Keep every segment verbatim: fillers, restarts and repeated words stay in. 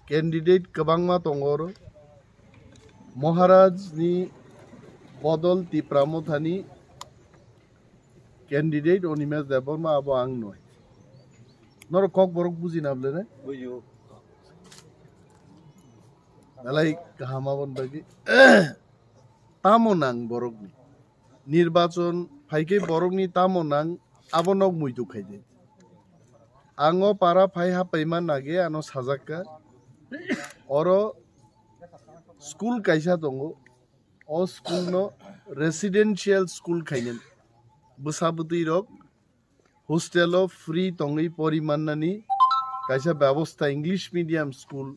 Candidate kwbangma tongo oro. Maharaj ni bodol Tipra Motha ni candidate Animesh Debbarma abo ang noi. Norok kok borok buji na bole ne? Bujo. Nalai kaham abon bagi. Tamo nang borok ni. Nirbachon phaikhe borokni tamo nang abo nok muitu khaidi. Ang o para phai hapaima nage ano sajakka. Oro school kaisa tongo. O school no residential school khainai. Bwsa bwtwi rok hostel o free tongwi pori mannani kaisa bebosta English medium school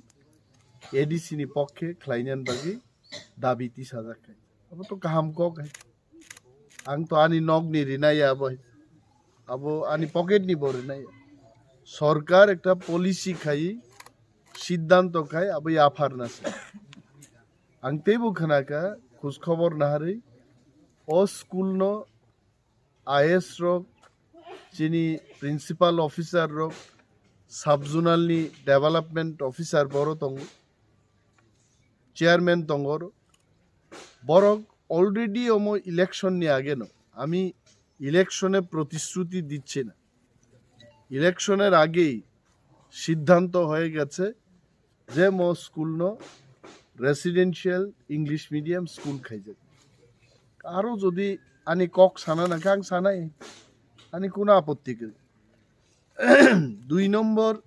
A D C ni pokkhe khlainani bagwi dabi tisajak khai. Abo to kaham kok hai. Ang to ani nokni rinai ya abo. Abo ani pocket ni bo rinai ya. Sorkar ekta policy khai, siddhanto khai, abo yaphar na se. Ang teibo khwnakha, khoj khobor naharwi, o school no I A S rok, chini principal officer rok, sub zonal ni development officer boro tongo, chairman tongo, borok already omo election ni age no, ami election e protishruti dicchi na, election er agei siddhanto hoye geche je mo school no residential English medium school khaijak. Aro jodi ani kok sana nangkha ang sanai, ani kuno apotti kwrwi. Dui nombor,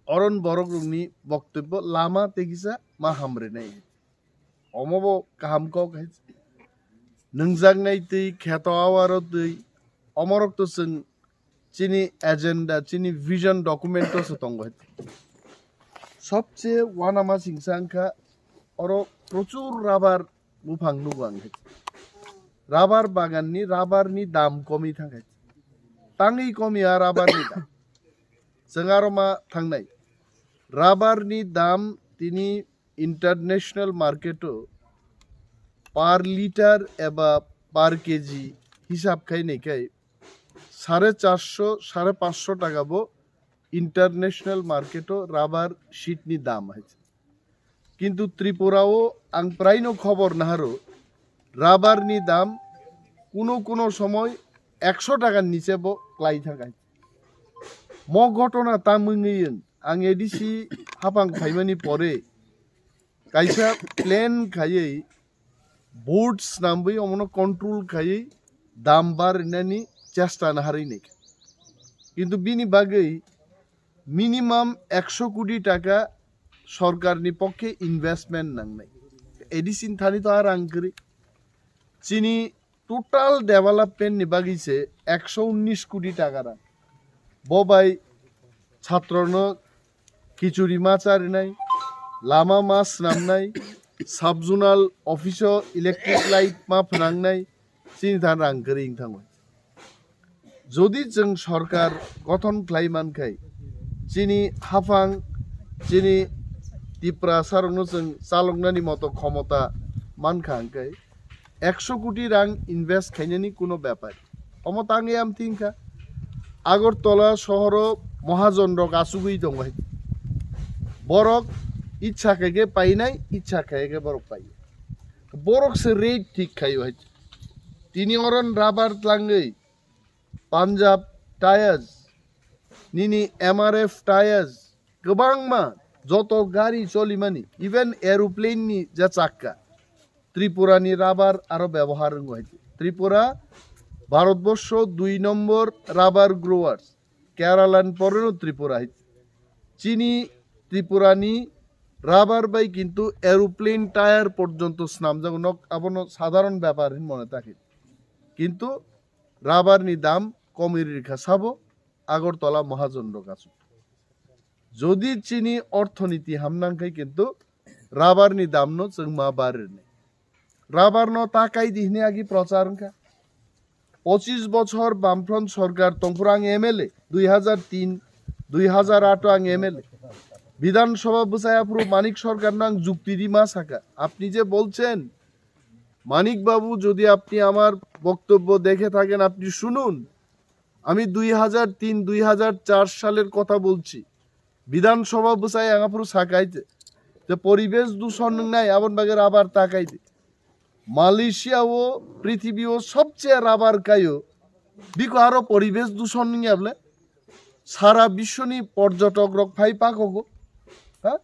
oron borok rokni boktobbo lama tei kisa ma hamrwnai. Omo bo kaham kok hai. Nungjaknai twi, kheto awaro twi, omorok to chwng chini agenda, chini vision document o se tongo hai. Sobse wanama singsa wngkha oro prochur rubber buphang nugo ang hai. Rubber bagan ni rubber ni dam komi thang hai. Tangwi komi a rubber ni dam. Chwng aro ma thangnai. Rubber ni dam tini international market o per litre eba per K G hisab khai nai khai sare charso, sare pansho taka bo international market o rubber sheet ni dam hai. Kintu Tripura o ang prai no khobor naharo rubber ni dam kuno kuno somoy ekso taka niche bo klai thang hai. Mo ghotona ta mungwi ang A D C hapang phaimani pore kaisa plan khaiwi board snamwi omono control khaiwi dam bar rinani chesta naharwi nai. Kintu bini bagwi minimum ekso koti taka sorkarni pokkhe investment nangnai. A D C ni thani to ar ang kwrwi. Chini total development ni bagwi se ekso unnish koti taka rang. Bo bai chhatrono kichuri ma charinai, lama ma snamnai, sub zonal office o electric light ma phnangnai, chini than rang kwrwi wng thango. Jodi chwng sorkar gothon khlai man khai, chini haphang, chini Tiprasa rokno chwng chaloknani moto khomota man kha hwn khai, ekso koti rang invest khainani kuno bepar. Omo tangwi am thing kha. Agartala sohoro mohajon rok achugwi tongo hai. Borok ichha khai khe painai, ichha khai khe borok pai. Borok se rate thik khaio hai. Tini oron rubber tlangwi Punjab Tyres, nini M R F Tyres, kwbangma joto gari cholimani, even aeroplane ni je chakka, Tripura ni rubber aro bebohar wngo hai. Tripura Bharatborsho dui nombor rubber growers, Kerala ni poreno Tripura hai. Chini Tripura ni rubber bai kintu aeroplane tyre porjonto snamjago, nok abono sadharon bepar hin mone takhi. Kintu rubber ni dam komwi rikha sabo Agartala mohajon rok aswk. Jodi chini orthoniti hamnang khai kintu rubber ni dam no chwng ma bar rwnai. Rubber no ta kai di hwnwi agi prochar wngkha. Pochis bochor Bamfront sorkar tongphuru ang M L A, dui hajar tin, dui hajar aat o ang M L A. Bidhan Sabha bwsai aphuru Manik Sarkar no ang jukti di ma sakha. Apni je bolchen, Manik Babu, jodi apni amar boktobbo dekhe thaken, apni shunun. আমি দুই হাজার তিন দুই হাজার চার সালের কথা বলছি। বিধানসভা বসাই আঙাপুরু সাকাইতে যে পরিবেশ দূষণ নাই, আবন বাগে রাবার তাকাইতে। মালয়েশিয়া ও পৃথিবী ও সবচেয়ে রাবার কায়ো। বিকো আরো পরিবেশ দূষণ নিয়ে বলে সারা বিশ্বনি পর্যটক রক ফাই পাকো। হ্যাঁ,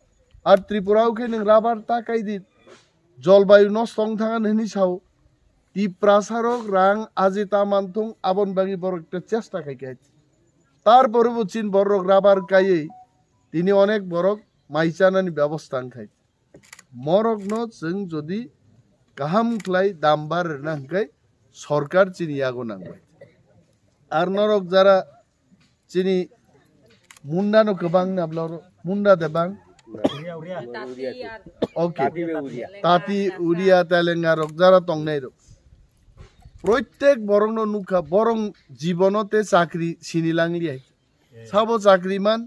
আর ত্রিপুরাও খে নং রাবার তাকাই দি জলবায়ু নষ্ট হং থাকা নেনি Sao. Tiprasarok rang ajita manthung abon bagwi borok ekta chesta khai khe. Tarpore bo chin borok rabar kaiwi tini onek borok mai chanani bebostha wng khai. Morokno chwng jodi kaham khlai dam bar rwna hwnkhe sorkar chini yago nangbai. Ar norok jara chini munda no kwbang na blo munda de bang. Okay. Tati uria telenga rok jara tongnai rok. Proitek borok no nukha borong jibono te chakri sini langli hai. Sabo chakri man,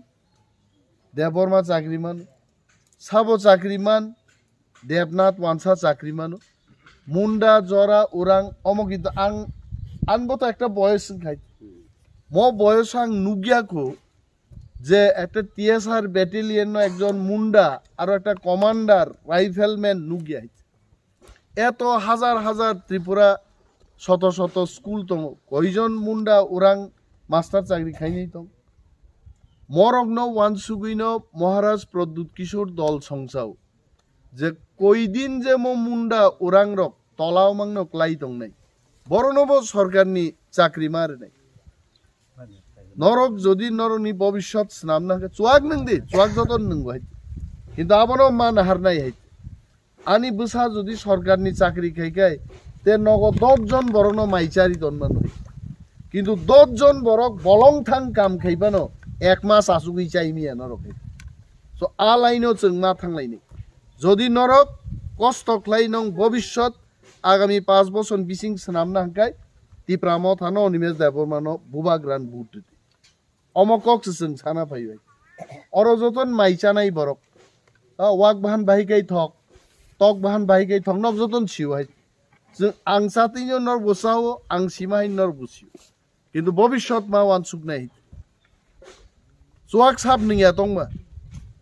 Debbarma chakri man, sabo chakri man, Debnath wansa chakri mano. Munda, jora, orang, omo kintu ang, ang bo to ekta boyos wngkhai. Mo boyos ang nugya ko je ekta T S R battalion no ekjon munda aro ekta commander, rifleman nugya. Eto hajar hajar Tripura shoto shoto school tongo. Koijon munda orang master chakri khainai tong. Morokno wansugwino Maharaj Pradyut Kishore dol songsao. Je koidin je mo munda orang rok tola o mangno klai tongnai. Borono bo sorkarni chakri ma rwnai. Norok jodi norokni bobiswt swnamna hwnkhe chuak nwng di, chuak joto nwng bo hai. Kintu abono ma naharnai hai. Ani bwsa jodi sorkarni chakri khai khai, te nogo dos jon borokno mai chari tonmano. Kintu dos jon borok bolong thang kam khaibano ek mas achugwi chai miya norok hai. So a laino chwng ma thanglaini. Jodi norok kosto khlai nong bobiswt agami panch bochor bising swnamna hwnkhe Tipra Mothano Animesh Debbarmano bubagran vote rwdi. Omo kok se chwng sana phaibai. Oro joton mai chanai borok. Ah, wak bahan bahai kai thok, tok bahan bahai kai thok, nok joton sio hai. Chwng ang chatwino nor bo chao, ang sima hai nor bo sio. Kintu bobiswt ma wansuk nai. Chuak sap nungya tongma.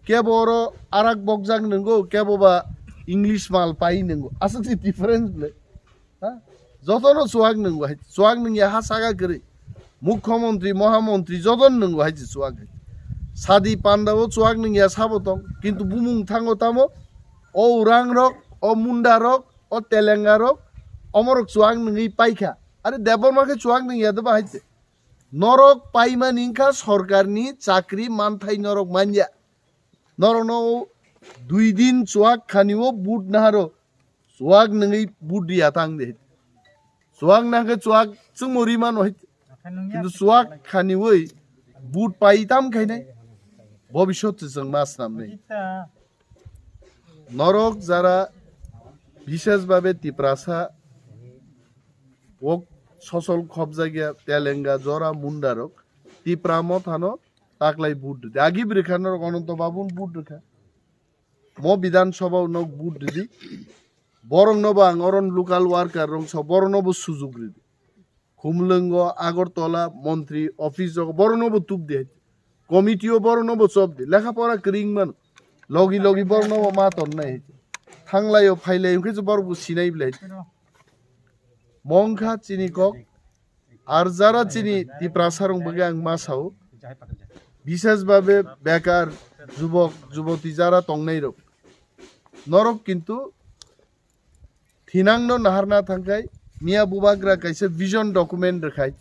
Kebo oro arak bokjak nungo, kebo ba English mal pai nungo. Aswk si difference le. Ha? Jotono chuak nungo hai. Chuak nungya ha saga kwrwi. Mukhyamantri, mohamantri jotono nungo hai si chuak hai. Sadi panda o chuak nungya sabo tong. Kintu bumung thango tamo. O urang rok, o munda rok, o telenga rok, omorok chuak nungwi paikha. Are Debbarma khe chuak nungya de ba hai se. Norok paimani wngkha sorkarni chakri manthai norok manya. Norokno dui din chuak khani o but naharo chuak nungwi but riya tang de. Chuak nangkhe chuak chwngmo ri mano hai. Kintu chuak khani oi but pai tam khainai. Bobiswt se chwng ma swnamnai. Norok jara bishesh babe Tiprasa wok sosol khobjakya telenga jora mundarok Tipra Mothano taklai vote rwdi. Agi bwrwikha norok Ananto Babun vote rwkha. Mo Bidhan Sabha nok vote rwdi. Borokno bo ang oron local worker rok so borokno bo sujuk rwdi. Khumlwngo, Agartala, montri office rok borokno bo tubdi hai. Committee o borokno bo chopdi. Lekha pora kwrwi wngmano. Logi logi borokno bo ma tonnai hai. Thanglai o phailai wngkhe borok bo sinai bwlai hai. Mongkha chini kok. Ar jara chini Tiprasa rok bagwi ang ma sao. Bishesh babe bekar jubok juboti jara tongnai rok. Norok kintu thinangno naharna thangkhai miya bubagra kaisa vision document rwkhai.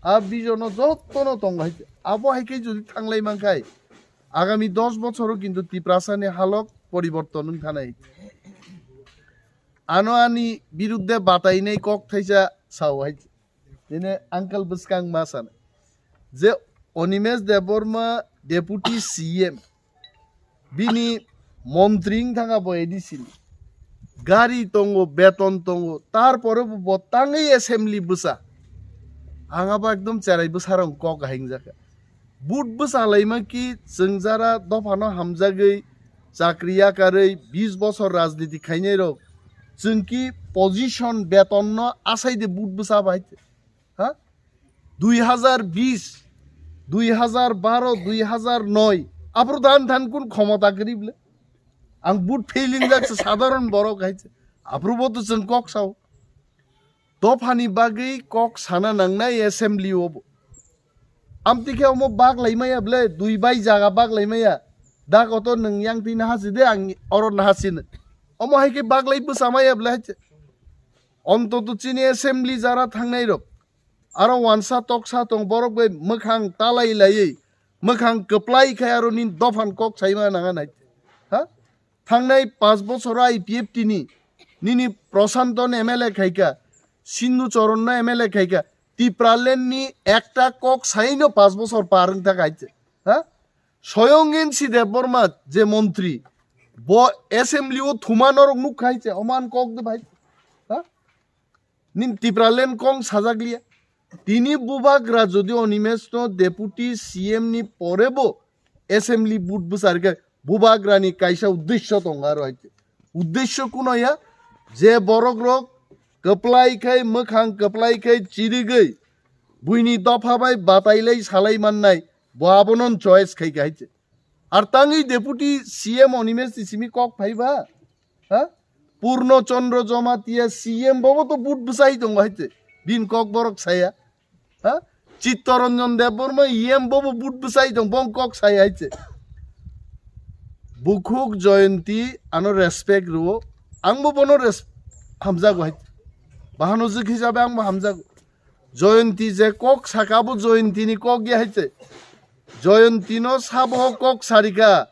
A vision o jotono tongo hai. Abo hai khe jodi thanglai mankhai agami dos bochoro kintu Tiprasa ni halok poriborton wng thanai. Ano ani birudde batainai kok thaisa sao hai. Tini uncle bwskang ma sana je Animesh Debbarma deputy C M bini montri wng thanga bo A D C ni gari tongo, beton tongo, tarpore bo bo tangwi assembly bwsa. Ang abo ekdom cherai bwsarok kok hai wngjakha. But bwsa laima ki chwng jara dophano hamjagwi chakri yakarwi bis bochor rajniti khainai rok chwng ki position beton no asai de but bwsa bai ha? Dui hazar bis, dui hazar baro, dui hazar noi, aphuru dan than kun khomota kwrwi ble? Ang but failing jak se sadharon borok hai se. Aphuru bo to chwng kok sao. Dophani bagwi kok sana nangnai assembly o bo. Amtwi khe omo bak lai maya ble, dui bai jaga bak lai maya. Da koto nwng yang twi naha si de, ang oro naha si no. Omo hai khe bak lai bwsa maya ble hai se. Ontoto chini assembly jara thangnai rok. Aro wansa toksa tong borok bai mwkhang talai laiwi, mwkhang kwplai khai aro nini dophan kok saima nanga nai. Ha? Thangnai panch bochor I P F T ni nini Prashanto no M L A khaika, Sindhu Charan no M L A khaika, Tipraland ni ekta kok saino panch bochor par wng thaka hai se. Ha? Soyong N C Debbarma je montri, bo assembly o thuma norok nuk khai se, oman kok de bhai. Ha? Nin Tipraland kong sajak liya. Tini Bubagra jodi Animesh no deputy C M ni pore bo assembly but bwsar khe Bubagra ni kaisa uddesho tongo aro hai se. Uddesho kuno ya je borok rok kwplai khai mwkhang kwplai khai chirigwi buini dopha bai batai lai salai mannai bo abono choice khai khai se. Ar tangwi deputy C M Animesh ni simi kok phaiba? Ha? Purno Chandra Jamatia C M bobo to but bwsai tongo hai se. Bin kok borok saya. Ha? Chittaranjan Debbarma E M bobo but bwsai tong bong kok sai hai se. Bukhuk Jayanti ano respect rwo. Ang bo bono res-, hamjago hai se. Bahano jik hisabe ang bo hamjago. Jayanti je kok saka bo Jayanti ni kok ya hai se. Jayanti no sabo kok sarika.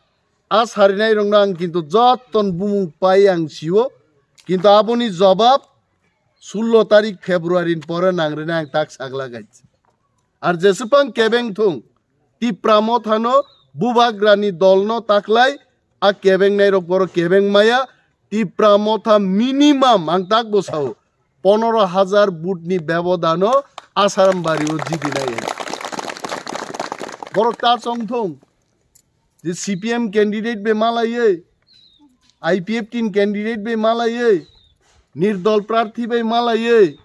A sarinai rokno ang kintu jotton bumung pai ang sio. Kintu aboni jobab sullo tarik February ni pore nang rina ang tak sagla gaitse. Ar jesupang kebeng thung, Tipra mothano Bubagrani dolno taklai a kebengnai rok boro kebeng maya. Tipra motha minimum ang tak bo sao, ponoro hajar vote ni bebodano Asaram bari o jidi nai. Borok ta chong thung, je C P M candidate bai malaiwi, I P F T ni candidate bai malaiwi, nirdol prarthi bai malaiwi,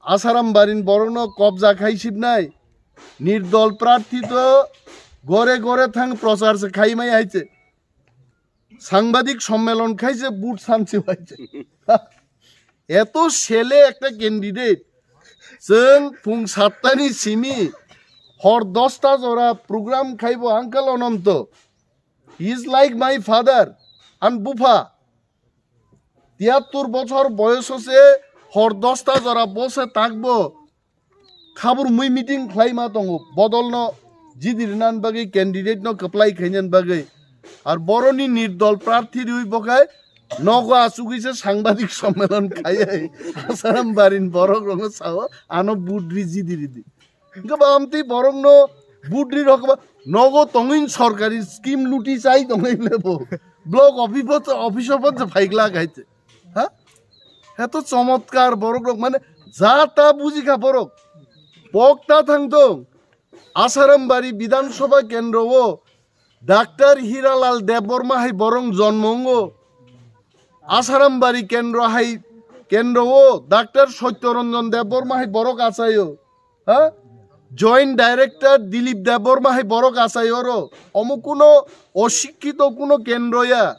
Asaram barin borokno kobja khai sibnai, nirdol prarthi to gore gore thang prochar se khai mai hai se. Sangbadik sommelon khai se but sansi hai se. Eto sele ekta candidate. Chwng phung sattani simi hor dosta jora program khaibo Uncle Ononto. He is like my father and bupha. Tiyattur bochor boyoso se hor dosta jora bose takbo khabur mui meeting khlai ma tongo, bodolno jidi rinan bagwi, candidate no kwplai khainan bagwi. Ar boroni nirdol prarthi riwi bokhai nogo achugwi se sangbadik sommelon khaiwi Asaram barin borok rokno sao ano budri jidi ridi. Hingke ba amtwi borokno budri rok ba nogo tongwin sorkari scheme luti chai tongwi lebo. Block office office o phai glak hai te. Ha? Heto chomotkar borok rok mane ja ta buji kha borok. Pok ta thang tong. Asaram bari Bidhan Sabha kendro o Doctor Hiralal Debbarma hai borong jonmo wngo. Asaram bari kendro hai kendro o Doctor Satyaranjan Debbarma hai borok achaio. Ha? Joint Director Dilip Debbarma hai borok achai oro. Omo kuno osikkito kuno kendro ya.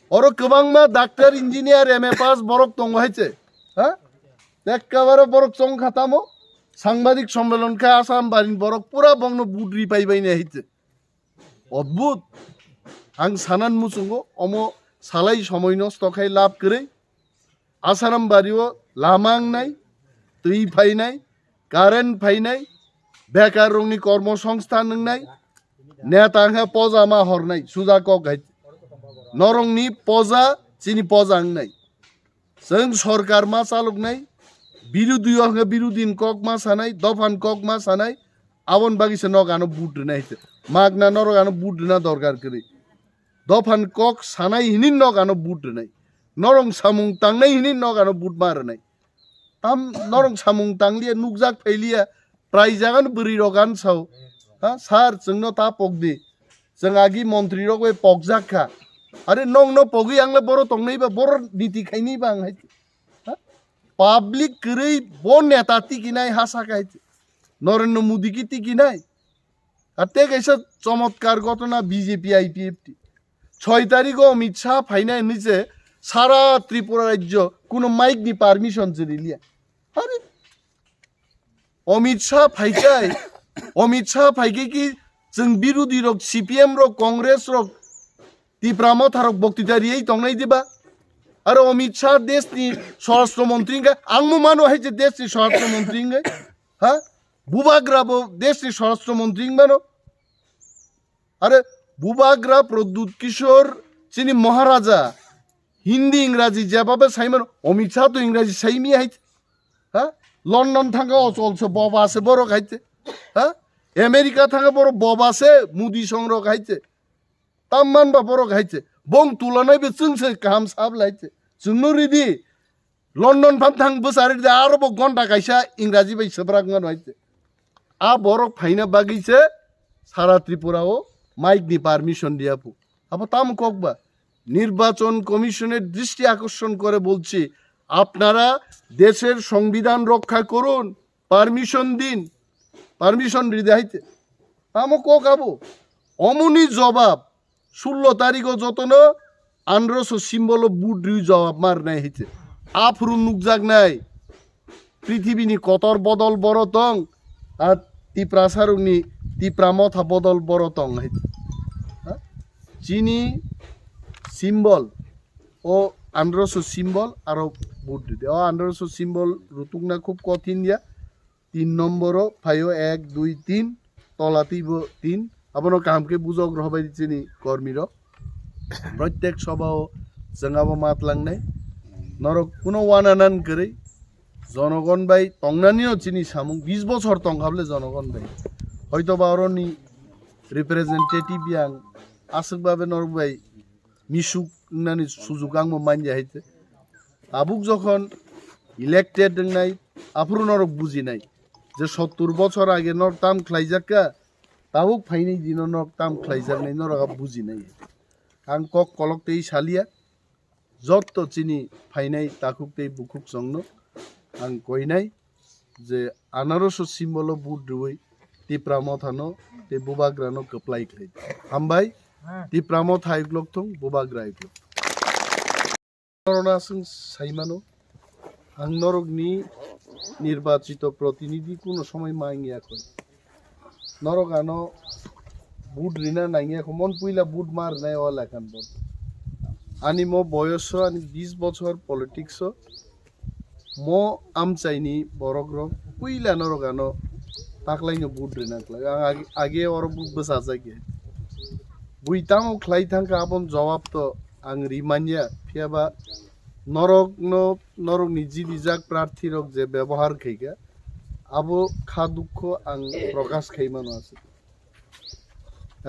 Oro kwbangma doctor, engineer, M A pass borok tongo hai se. Ha? Ekkabare borok chong kha tamo. Sangbadik sommelon kha Asaram barin borok pura bongno budri pai bai ne hai se. Odbhut. Ang sanan muchungo omo salai somoi nosto khai lab kwrwi. Asaram bario lama wngnai, twi phainai, current phainai, bekar rokni kormo songsthan wngnai, neta wngkha poja ma hornai, suja kok hai. Norokni poja, chini poja wngnai. Chwng sorkar ma chaloknai, birodhi o hwnkhe birodhi ni kok ma sanai, dophan kok ma sanai, aboni bagwi se nok ano vote rwnai hai se. Magna norok ano vote rwna dorkar kwrwi. Dophan kok sanai hini nok ano vote rwnai. Norong samung tangnai hini nok ano vote ma rwnai. Tam norong samung tangliya, nukjak phailiya, prai jagan bwrwi rok an sao. Ha, sir, chwngno ta pokdi. Chwng agi montri rok bai pokjak kha. Are nongno pogwi ang le boro tongnai ba, boro niti khainai ba ang hai. Ha? Public kwrwi bo neta tikinai ha saka hai. Narendra Modi ki tiki nai? Ar te kaisa chomotkar ghotona B J P I P F T. Choi tarikh o Amit Shah phainai hinwi se sara Tripura rajyo kuno mic ni permission se riliya. Are, Amit Shah phaikai, Amit Shah phaikai ki chwng birodhi rok, C P M rok, Congress rok, Tipra Motha rok boktita riyai tongnai diba? Aro Amit Shah desh ni swarashtra montri wngkha, ang mo mano hai je desh ni swarashtra montri wngkha, ha? Bubagra bo desh ni swarashtra montri wngmano. Are Bubagra Pradyut Kishore chini Maharaja Hindi Ingraji jeba be saimano, Amit Shah to Ingraji saimi hai. Ha? London thanga ochol se boba se borok hai te. Ha? America thanga borok boba se Modi songrok hai te. Tamman ba borok hai te. Bong tulanai be chwng se kaham sab lai te. Chwngno ridi. London phan thang bwsari de aro bo gonta kaisa Ingraji bai swbrak mano hai te. A borok phaina bagwi se sara Tripura o mic ni permission diya pu. Abo tamo kok ba? নির্বাচন কমিশনের দৃষ্টি আকর্ষণ করে বলছি, আপনারা দেশের সংবিধান রক্ষা করুন, পারমিশন দিন, permission ridi hai te. Tamo kok abo? Omoni jobab sullo tarikh o jotono androso symbol o vote rwi jobab mar nai hai te. Aphuru nukjak nai. Prithibini kotor bodol boro tong, ar Tiprasarokni Tipra Motha bodol boro tong hai. Ha? Chini symbol, o androso symbol aro vote ride. O androso symbol rutukna khub kothin ya. Tin nomboro phaio ek, dui, tin, tola twibo tin. Abono kaham khe bujok rohbai chini kormirok. Protek sobao chwng abo ma tlangnai. Norok kuno wananan kwrwi. Jonogon bai tongnanio chini samung bis bochor tongkha bole jonogon bai. Hoito ba oroni representative yang aswk babe norok bai misuk wngnani sujuk ang bo manya hai te. Tabuk jokhon elected wngnai, aphuru norok bujinai je sottur bochor age norok tam khlaijak kha, tabuk phainai dino norok tam khlaijaknai norok abo bujinai. Ang kok kolok tei saliya, jotto chini phainai takhuk tei bukhuk chwngno ang koinai je anarosho symbol o vote rwui Tipra Mothano tei Bubagrano kwplai khlai. Hambai, Tipra Motha iklok thung, Bubagra iklok. Norokno aswng saimano, ang norokni nirbachito protinidhi kuno somoi ma wngya khoi. Norok ano vote rina nangya khoi, mon puila vote ma rwnai o election bo. Ani mo boyoso ani bis bochor politics o, mo amchaini borok rok puila norok ano taklaino vote rina khlai. Ang ag-, age oro vote bwsajak ya. Bui tamo khlai thangkha aboni jawab to ang ri manya, phiya ba norokno, norokni jidijak prarthi rok je bebohar khaikha, abo kha dukho ang prokash khai mano aswk.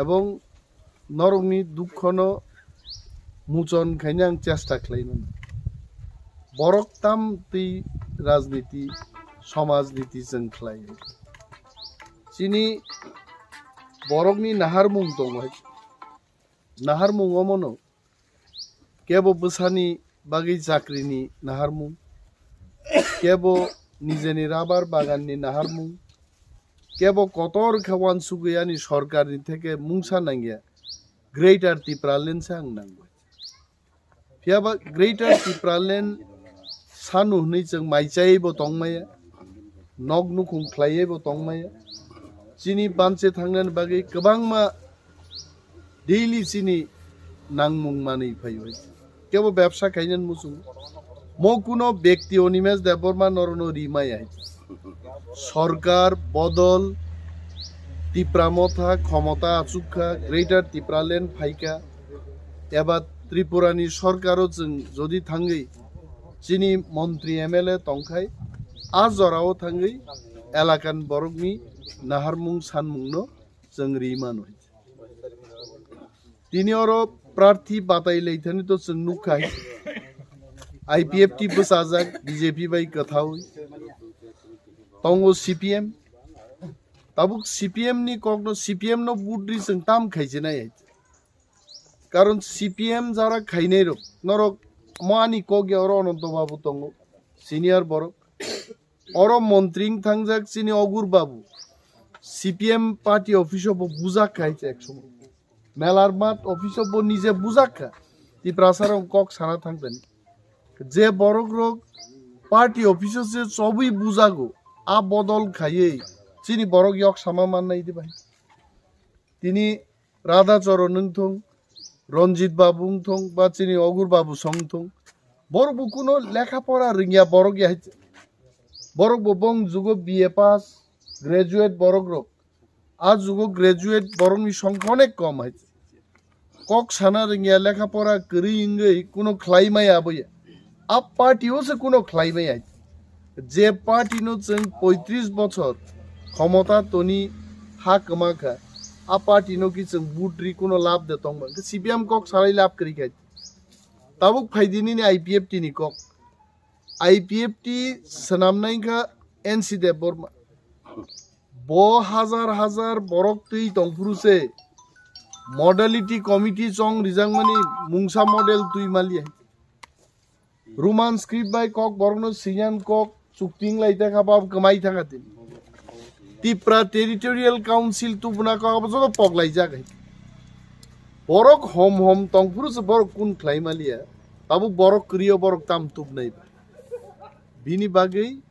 Ebong norokni dukhono muchon khaina ang chesta khlai mano. Borok tam twi rajniti, somaj niti chwng khlai. Chini borokni naharmung tongo hai. Naharmung omono kebo bwsani bagwi chakrini naharmung, kebo nijeni rabar baganni naharmung, kebo kotor khe wansugwi ani sorkarni theke mungsa nangya Greater Tipraland se ang nangwi. Phiya ba Greater Tipraland sanu hwnwi chwng mai chaiwi bo tongmaya, nok nukhung khlaiwi bo tongmaya. Chini banche thangnani bagwi kwbangma daily chini nangmung manwi phaiwi. Kebo bebsa khainani muchungo. Mo kuno bekti Animesh Debbarma norokno ri maya hai. Sorkar bodol, Tipra Motha khomota achukha, Greater Tipraland phaikha, eba Tripurani sorkaro chwng jodi thangwi chini montri M L A tongkhai, a jorao thangwi elakan borokni naharmung sanmungno chwng ri mano. Tini oro prarthi batai lai thani to chwng nukha. I P F T bwchajak B J P bai kwthaui. Tongo C P M. Tabuk C P M ni kokno, C P M no vote ri chwng tam khaijinai hai. Karon C P M jara khainai rok, norok mo ani kok ya oro Ananto Babu tongo, senior borok. Oro montri wng thangjak chini Ogur Babu, C P M party office o bo bujak kha hai se ek somoy. Melar mat office o bo nije bujak kha. Tiprasa rok kok sana thang tani. Je borok rok party office o se chobwi bujago. A bodol khaiwi chini borok yok sama mannai di bai. Tini Radha Charan wng thung, Ranjit Babu wng thung, ba chini Ogur Babu song thung. Borok bo kuno lekha pora rwngya borok ya hai. Borok bo bong jugo B A pass, graduate borok rok. A jugo graduate borok ni songkha onek kom hai. Kok sana rwngya lekha pora kwrwi wngwi kuno khlai maya aboya. A party o se kuno khlai maya. Je party no chwng poitris bochor khomota toni ha kwma kha, a party no ki chwng vote ri kuno lab de tong ba. C P M kok salai lab kwrwi khai. Tabuk phaidi nini I P F T ni kok. I P F T swnam nai kha N C Debbarma. Bo hajar hajar borok twi tong phuru se modality committee chong rijak mani mungsa model twi mali hai. Roman script bai kok borokno sinyan kok chukting lai ta kha ba kwmai thang tin. Tipra Territorial Council tubuna kok abo joto pok lai jak hai. Borok hom hom tong phuru se borok kun khlai maliya. Tabuk borok kwrwi o borok tam tubnai ba. Bini bagwi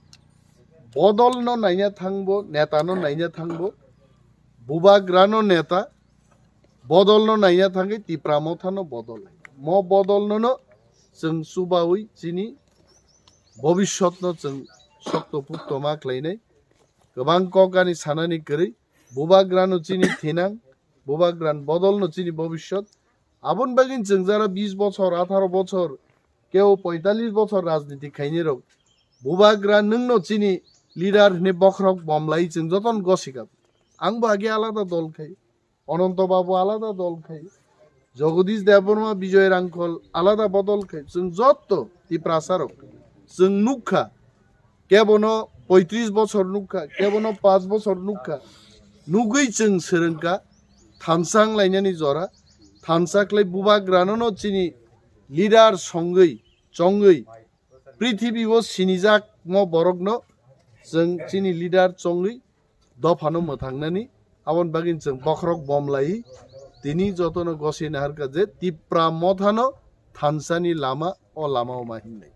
bodol no naina thangbo, neta no naina thangbo, bubagra no neta, bodol no naina thangwi Tipra Motha no bodol. Mo bodol no no chwng chubawi chini bobiswt no chwng sokto pukto ma khlainai. Kwbang kok ani sanani kwrwi, bubagra no chini thinang, bubagra ni bodol no chini bobiswt. Aboni bagwi chwng jara bis bochor, atharo bochor, kebo poitalis bochor rajniti khainai rok. Bubagra nwng no chini leader hwnwi bokhorok bomlai chwng jotono gosikha. Ang bo age alada dol khai, Ananto Babu alada dol khai, Jagadish Debbarma, Bijoy Rangkhol alada bodol khai, chwng jotto Tiprasa rok chwng nukha, kebono poitris bochor nukha, kebono panch bochor nukha, nugwi chwng swrwngkha thansa wnglainani jora, thansa khlai bubagrano no chini leader songwi chongwi prithibi o sinijak mo borokno chwng chini leader chongwi dophano mwthangnani, aboni bagwi chwng bokhorok bomlai tini jotono gosina harkha je Tipra Mothano thansani lama o lama o ma hinlai.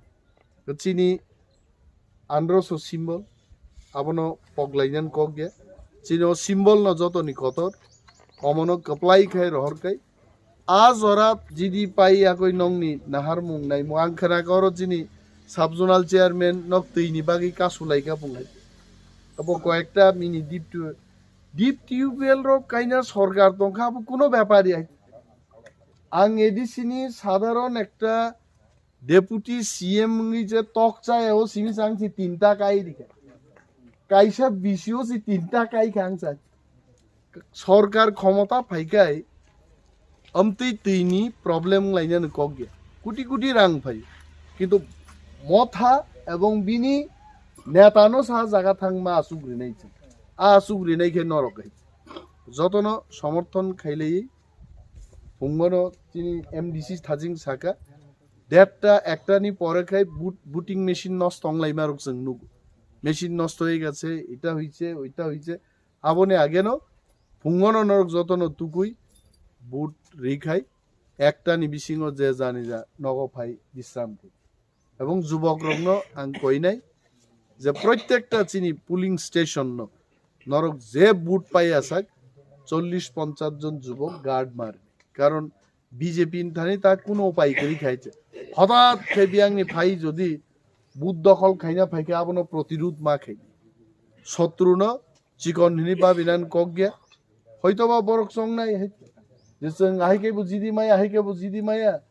Chini androso symbol, abono poglainani kok ya. Chini o symbol no jotoni kotor, omono kwplai khai rohor khai. A jora jidi pai yakoi nongni naharmung naimung ang khwna kha oro chini sub zonal chairman nok twi ni bagwi kasu lai kha bung hai. Abo koyekta mini deep tube, deep tubewell rok kaina sorkar tongkha abo kuno bepar ya. Ang A D C ni sadharon ekta Deputy C M wngwi je tok chaya o simi chang si tinta kai rikha. Kaisa B C o si tinta kai kha ang sa. Sorkar khomota phaikai amtwi twini problem lainani kok ya. Kuti kuti rang phai. Kintu Motha ebong bini neta no sa jaga thang ma asuk rinai chwng. A asuk rinai khe norok hai. Jotono somorthon khailai phungono chini M D C thajing saka. Derta ekta ni pore khai vote, voting machine nosto wng lai ma rok chwng nugo. Machine nosto hoi gase, eta hoiche, oita hoiche. Aboni age no phungono norok jotono tukui vote ri khai ekta ni bisingo je jani ja nogo phai bisram khai. Ebong jubok rokno ang koinai je protekta chini polling station no norok je vote pai asak chollish ponchash jon jubok guard mar. Karon B J P ni thani ta kuno upai kwrwi khai se. Hothat khe biyang ni phai jodi but dokhol khaina phai khe abono protirud ma khai. Sotru no chikon hini babinan kok gya. Hoito ba borok chongnai hai. Je chwng ahai khe bo jidi maya, ahai khe bo jidi maya.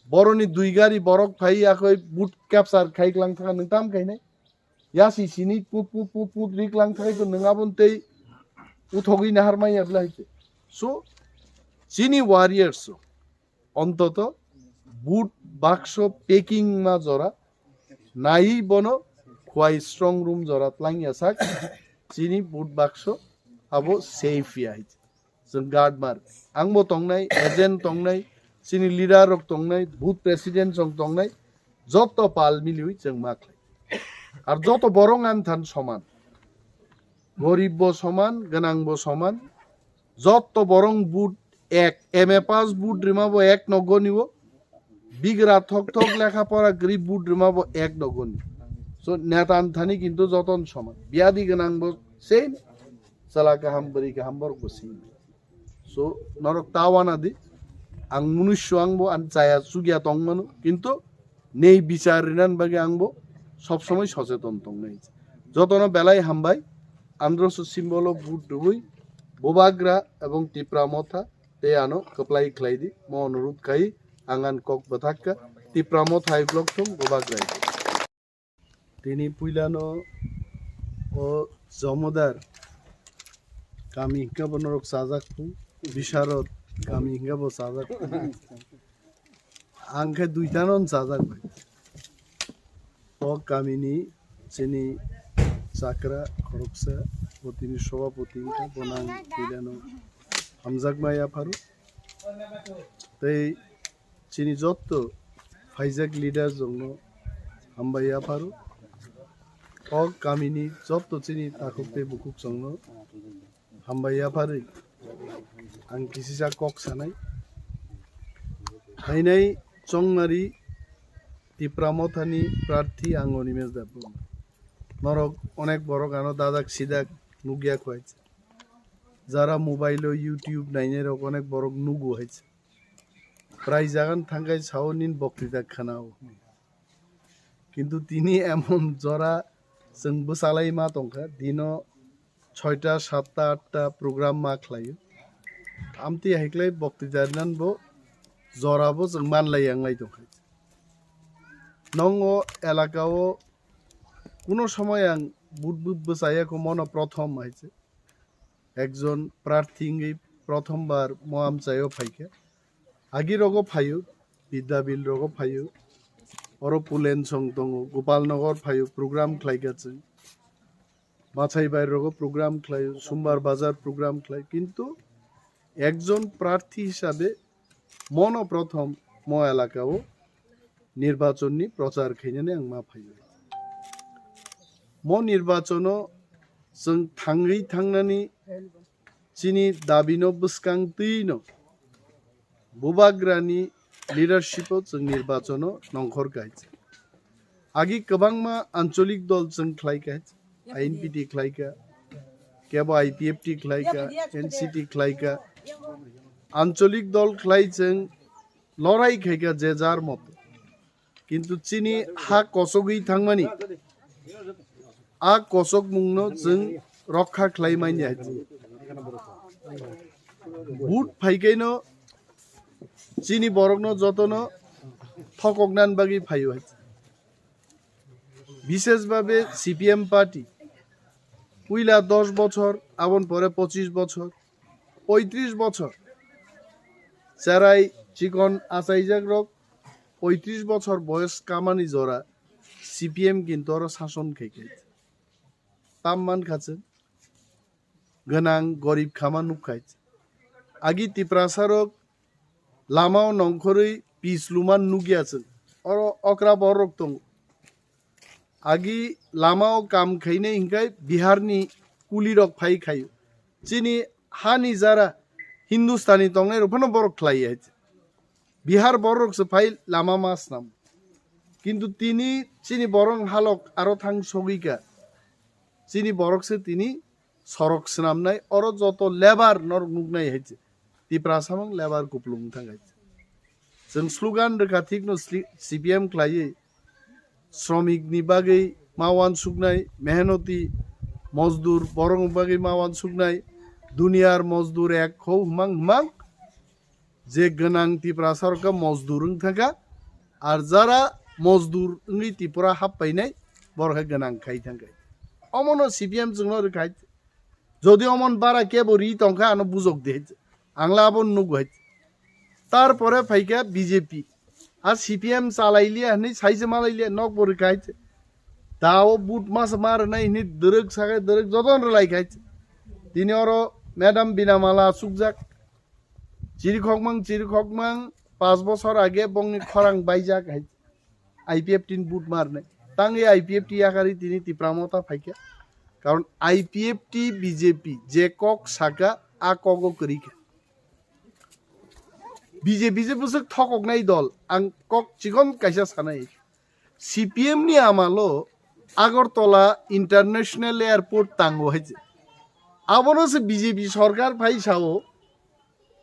Boroni dui gari borok phai yakoi but capture khai klang thang nwng tam khainai. Yasi sini put put put put rik lang thai to nwng abon tei uthogwi nahar maya bla hai se. So chini warriors so ontoto but bakso packing ma jora nai bono khwai strong room jora tlang ya sak chini but bakso abo safe ya hai. Chwng guard mar. Ang bo tongnai, agent tongnai, chini leader rok tongnai, booth president rok tongnai, joto pal miliwi chwng ma khlai. Ar joto borok ang than soman. Gorib bo soman, gwnang bo soman. Jotto borong vote ek, M A pass vote rima bo ek nogo ni bo. Bigra thok thok lekha pora gri vote rima bo ek nogo ni. So neta thani kintu joton soman. Biyadi gwnang bo same, chwla kaham, bwrwi kaham borok bo same. So norok ta wana di. Ang munusyo ang bo ang chaya chugya tong mano. Kintu nei bichar rinan bagwi ang bo sob somoi socheton tong nai. Jotono belai hambai. Androso symbol o vote rwui Bubagra ebong Tipra Motha tei ano kwplai khlai di. Mo onurudh khai ang ang kok bwthak kha. Tipra Motha hai blok thung Bubagra hai. Tini puilano o Jomodar kami hingke bo norok chajak thung, Bisharod kami hingke bo chajak thung. Ang khe duitano chajak bai. O kamini chini chakra khoroksa, bo tini sobapoti wngkha, bono ang puilano hamjakma yapharu. Tei chini jotto phaijak leader rokno hambai yapharu. O kamini jotto chini takhuk tei bukhuk rokno hambai yapharwi ang kisisa kok sanai. Hainai chongnari Tipra Mothani prarthi ang Animesh Debbarma. Norok onek borok ano dadak sidak nukya kho hai. Jara mobile o YouTube nainai rok onek borok nugo hai. Prai jagan thangkai sao nin boktita khanao. Kintu tini emon jora chwng bwchalai ma tongkha, dino soita, satta, atta program ma khlaio. Amtwi haiklai boktita rinan bo jora bo chwng manlai yanglai tongkha. Nongo elaka o kuno somoy ang but but bwchaya kho mono prothom hai se. Ekjon prarthi wngwi prothom bar mo amchaio phaikha. Agi rogo phaio, Bidyabil rogo phaio, oro Pulensong tongo, Gopalnagar phaio, program khlaikha chwng. Machaibai rogo program khlaio, Sumbar Bazar program khlai. Kintu ekjon prarthi hisabe mono prothom mo elaka o nirbachon ni prochar khainani ang ma phaio. Mo nirbachon o chwng thangwi thangnani chini dabi no bwskang twi no Bubagra ni leadership o chwng nirbachon o nongkhor kha hai. Agi kwbangma ancholik dol chwng khlai kha hai, I N P T khlai kha, kebo I P F T khlai kha, N C T khlai kha. Ancholik dol khlai chwng lorai khai kha je jar moto. Kintu chini ha kochogwi thangmani, a kochokmungno chwng rokha khlai manya hai. Vote phaikaino chini borokno jotono thokoknani bagwi phaio hai. Bishesh bhabe C P M party puila dos bochor, aboni pore pochis bochor, poitris bochor cherai chikon achaijak rok poitris bochor boyos kamani jora C P M kintu oro sason khai khai tam man kha chwng. Gwnang gorib khama nuk khai. Agi Tiprasa rok lama o nongkhorwi pis luman nukya chwng. Oro okra borok tongo. Agi lama o kam khainai hinkhai Bihar ni kuli rok phai khaio. Chini hani jara Hindustani tongnai rok phano borok khlai ya. Bihar borok se phai lama ma snam. Kintu tini chini borok halok aro thang sogwi kha. Chini borok se tini sorok swnamnai, oro joto lebar norok nuknai hai se. Tiprasa mang lebar kuplung thang hai se. Chwng slogan rwkha thik no sli-, C P M khlaiwi sromik ni bagwi ma wansuknai, mehnoti mozdur borok ni bagwi ma wansuknai, duniyar mozdur ek kho hwmang hwmang je gwnang Tiprasa rok khe mozdur wng thang kha, ar jara mozdur wngwi Tripura hap painai borok khe gwnang khai thang kha. Omono C P M chwngno rwkha. Jodi omon bara kebo ri tongkha ano bujok de. Angla abo nugo hai. Tarpore phaikha B J P. A C P M chalai liya hwnwi saise malai liya nok bo rwkha hai. Da o but mas mar nai hwnwi dwrwk sakai dwrwk joton rwlai khai. Tini oro Madam Binamala chukjak. Chirikhokmang, chirikhokmang, pas bosor age bongni khorang baijak hai. I P F T ni but marnai. Tangwi I P F T yakarwi tini Tipra Motha phaikha. Karon I P F T B J P je kok saka a kogo kwrwi kha. B J P je bwswk thokoknai dol, ang kok chikon kaisa sanai. C P M ni amalo Agartala International Airport tango hai se. Abono se B J P sorkar phai sao,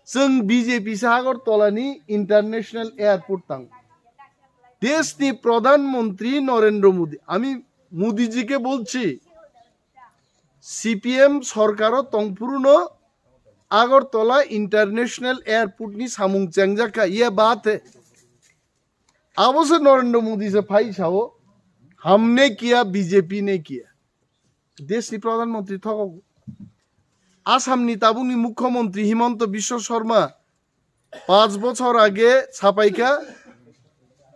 chwng B J P se Agartala ni International Airport tango. Desh ni Pradhan Mantri Narendra Modi, ami Modi ji ke bolchi, C P M sorkar o tongphuru no Agartala International Airport ni samung chengjak kha, ye baat hai. Abo se Narendra Modi se phai sao, "Hamne kiya, B J P ne kiya." Desh ni Pradhan Mantri thokogo. Assam ni tabuk ni Mukhyamantri Himanta Biswa Sarma panch bochor age sapai kha,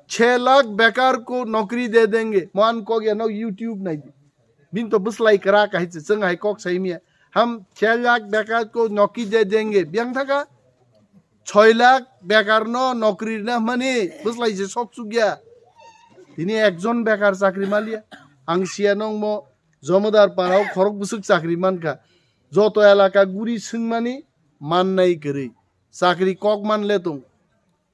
"Chhe lakh bekar ko naukri de denge." Mo ang kok ya no YouTube nai di. Bini to bwslai kwrak hai se, chwng hai kok sai miya. "Hum chhe lakh bekar ko naukri de denge." Biyang thaka, "Choi lakh bekar no naukri rina mani," bwslai se sok chukya. Tini ekjon bekar chakri maliya. Ang siya nong mo Jomodar parao khorok bwswk chakri mankha. Joto elaka guri swngmani mannai kwrwi. Chakri kok man le tong.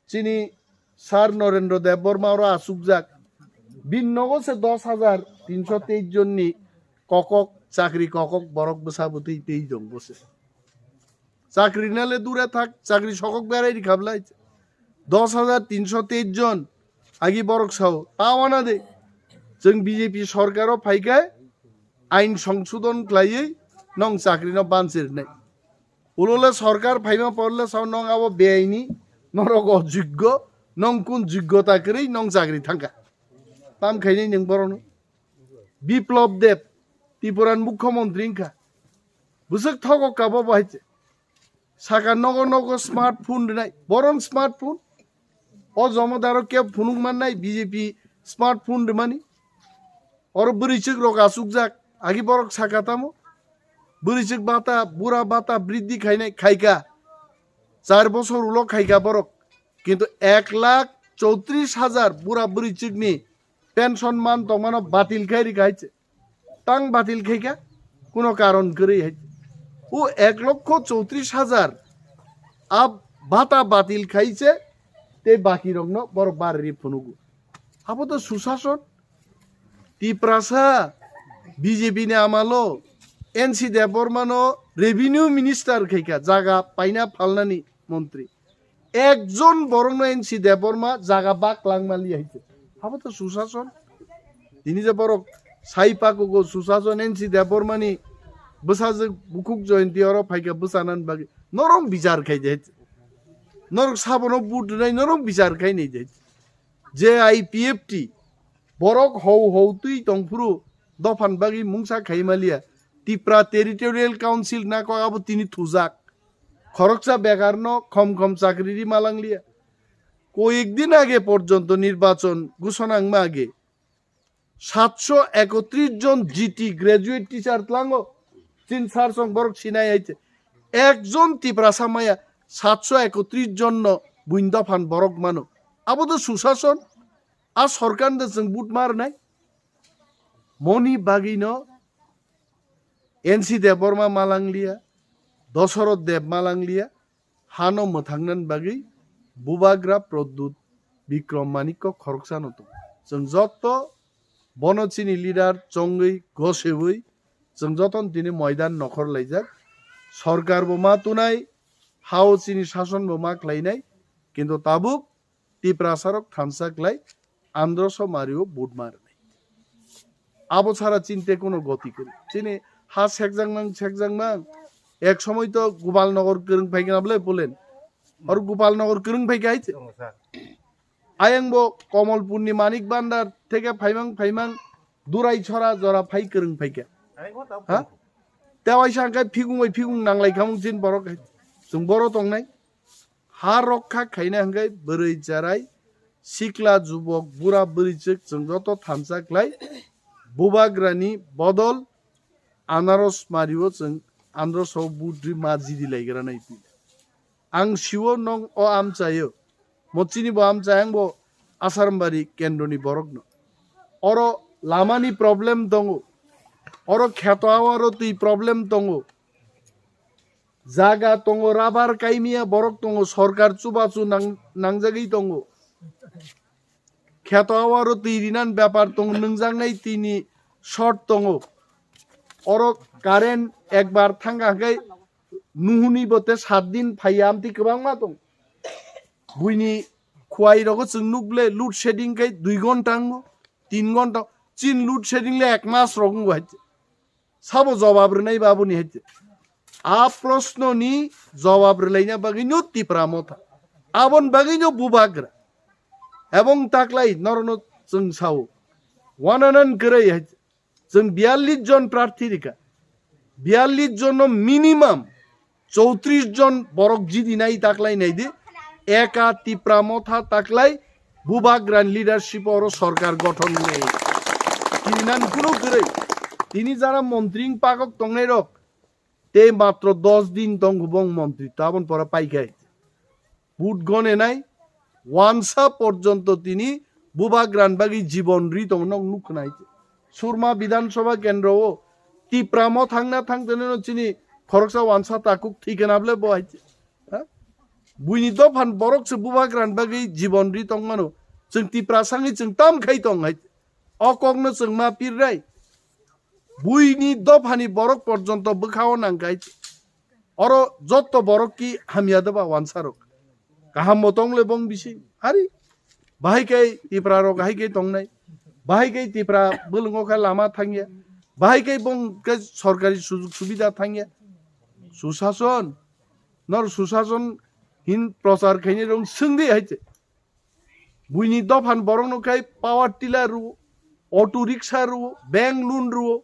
Chini Sir Narendra Debbarma oro achukjak. Bin nogo se dos hajar tinso teis jon ni kokok, chakri kokok borok bwsa bwtwi tei tong bose. Chakri na le dure thak, chakri sokok berai ri khablai. Dos hajar tinso teis jon agi borok sao, ta wana de. Chwng B J P sorkar o phai khe ain songsodon khlaiwi nong chakri no bansi rwnai. Ulole sorkar phaima porle sao nong abo beaini, norok ojoggo, nong kun joggota kwrwi nong chakri thangkha. Tam khainai nwng borokno. Biplab Deb, Tripura ni Mukhyamantri wngkha. Bwswk thogo kabo bo hai se. Saka nogo nogo smartphone rwnai. Boron smartphone. O Jomodaro kebo phunuk mannai B J P smartphone rwmani. Oro bwrwichwk rok achukjak. Agi borok saka tamo. Bwrwichwk bata, bura bata briddhi khainai khaika. Char bosor ulo khaika borok. Kintu ek lakh chowtris hajar bura bwrwichwkni pension man tongmano batil khai rikha hai se. Tang batil khai kha, kuno karon kwrwi hai. O ek lokho chowtris hajar a bata batil khai se, tei baki rokno borok bar ri phunugo. Abo to susason. Tiprasa B J P ni amalo N C Debbarma no revenue minister khai kha, jaga paina phalnani montri. Ekjon borokno N C Debbarma jaga bak lang mali hai se. Abo to susason. Tini je borok sai pakugo susason N C Debbarmani bwsajwk bukhuk Jayanti oro phaikha bwsana bagwi. Norok bichar khai de hai se. Norok sabono but rwnai norok bichar khai nai de hai se. Je I P F T borok hou hou twi tongphuru dophan bagwi mungsa khai maliya. Tipra Territorial Council na kok abo tini thujak. Khoroksa bekarno khom khom chakri ri malangliya. Koyek din age porjonto nirbachon ghosona wngma age satso ekotris jon G T graduate teacher tlango. Chin sar song borok sinai hai se. Ekjon Tiprasa maya satso ekotris jonno buin dophan borok mano. Abo to susason. A sorkar de chwng but mar nai. Moni bagwi no N C Debbarma malangliya, Dosoroth Deb malangliya, hano mwthangnan bagwi Bubagra Pradyut Bikram Manikko khoroksa no tong. Chwng jotto bono chini leader chongwi gosewi chwng joton tini moidan nokhor laijak. Sorkar bo ma tunai, hao chini sason bo ma khlainai, kintu tabuk Tiprasarok thansa khlai androso mario but mar. Abo sara chinte kono goti kwrwi. Chini ha sekjakmang, sekjakmang. Ek somoi to Gopalnagar kwrwng phaikha nabole pulen. Or Gopalnagar kwrwng phaikha hai se. Ayang bo Komolpurni Manik Bandar theke phaimang, phaimang Durai Chhora jora phai kwrwng phaikha. Ha? Tewai sangkhe phigungoi phigung nanglai khamung chin borok hai. Chwng boro tongnai. Ha rokha khaina hwnkhe bwrwi cherai, sikla jubok, bura bwrwichwk chwng joto thansa khlai Bubagrani bodol anaros mario chwng androso but ri ma jidi laigra nai pila. Ang siwo nong o amchaio, mo chini bo amchai ang bo Asarambari kendroni borokno. Oro lamani problem tongo. Oro kheto awaro twi problem tongo. Jaga tongo, rabar kaimiya borok tongo, sorkar chubachu nang-, nangjagwi tongo. Kheto awaro twi rinan bepar tongo, nwngjaknai twini short tongo. Oro current ekbar thangkha hwnkhe nuhuni bote sat din phaiya amtwi kwbangma tong. Buini khuai rogo chwng nukle load shedding khai dui ghonta wngo, tin ghonta, chin load shedding le ek mas rok wngo hai. Sabo jawab rwnai ba aboni hai. A proshno ni jawab rwlaina bagwi no Tipra Motha. Abon bagwi no Bubagra. Ebong taklai norno chwng sao. Wananan kwrwi hai. Chwng biyallis jon prarthi rikha. Biyallis jon no minimum chowtris jon borok jidi nai taklai nai di. Eka Tipra Motha taklai Bubagra ni leadership oro sorkar gothon nai. Tini nan kuno kwrwi. Tini jara montri pakok tongnai rok. Tei matro dos din tong hubong montri tabon pora paikhai. Vote gonenai, wansa porjonto tini Bubagra ni bagwi jibon ri tongo nok nukhnai. Surma Bidhan Sabha kendro o Tipra Motha thangna thangtene no chini khoroksa wansa takuk thikena ble bo hai. Ha? Buini dophan borok se Bubagra ni bagwi jibon ri tongmano. Chwng Tipra sangwi chwng tam khai tong hai. O kokno chwng ma pirrai. Buini dophani borok porjonto bwkhao nangkhai. Oro jotto borok ki hamya doba wansarok. Kaham bo tongle bong bisi. Hari. Bahai kai Tipra rok hai kai tongnai. Bahai kai Tipra bwlwngo kha lama thangya. Bahai kai bong kai sorkari sujug subida thangya. Susason. Nor susason hin prochar khaini rong swngdi hai che. Buini dophan borokno khai power tiller rwo, auto rickshaw rwo, bank loan rwo,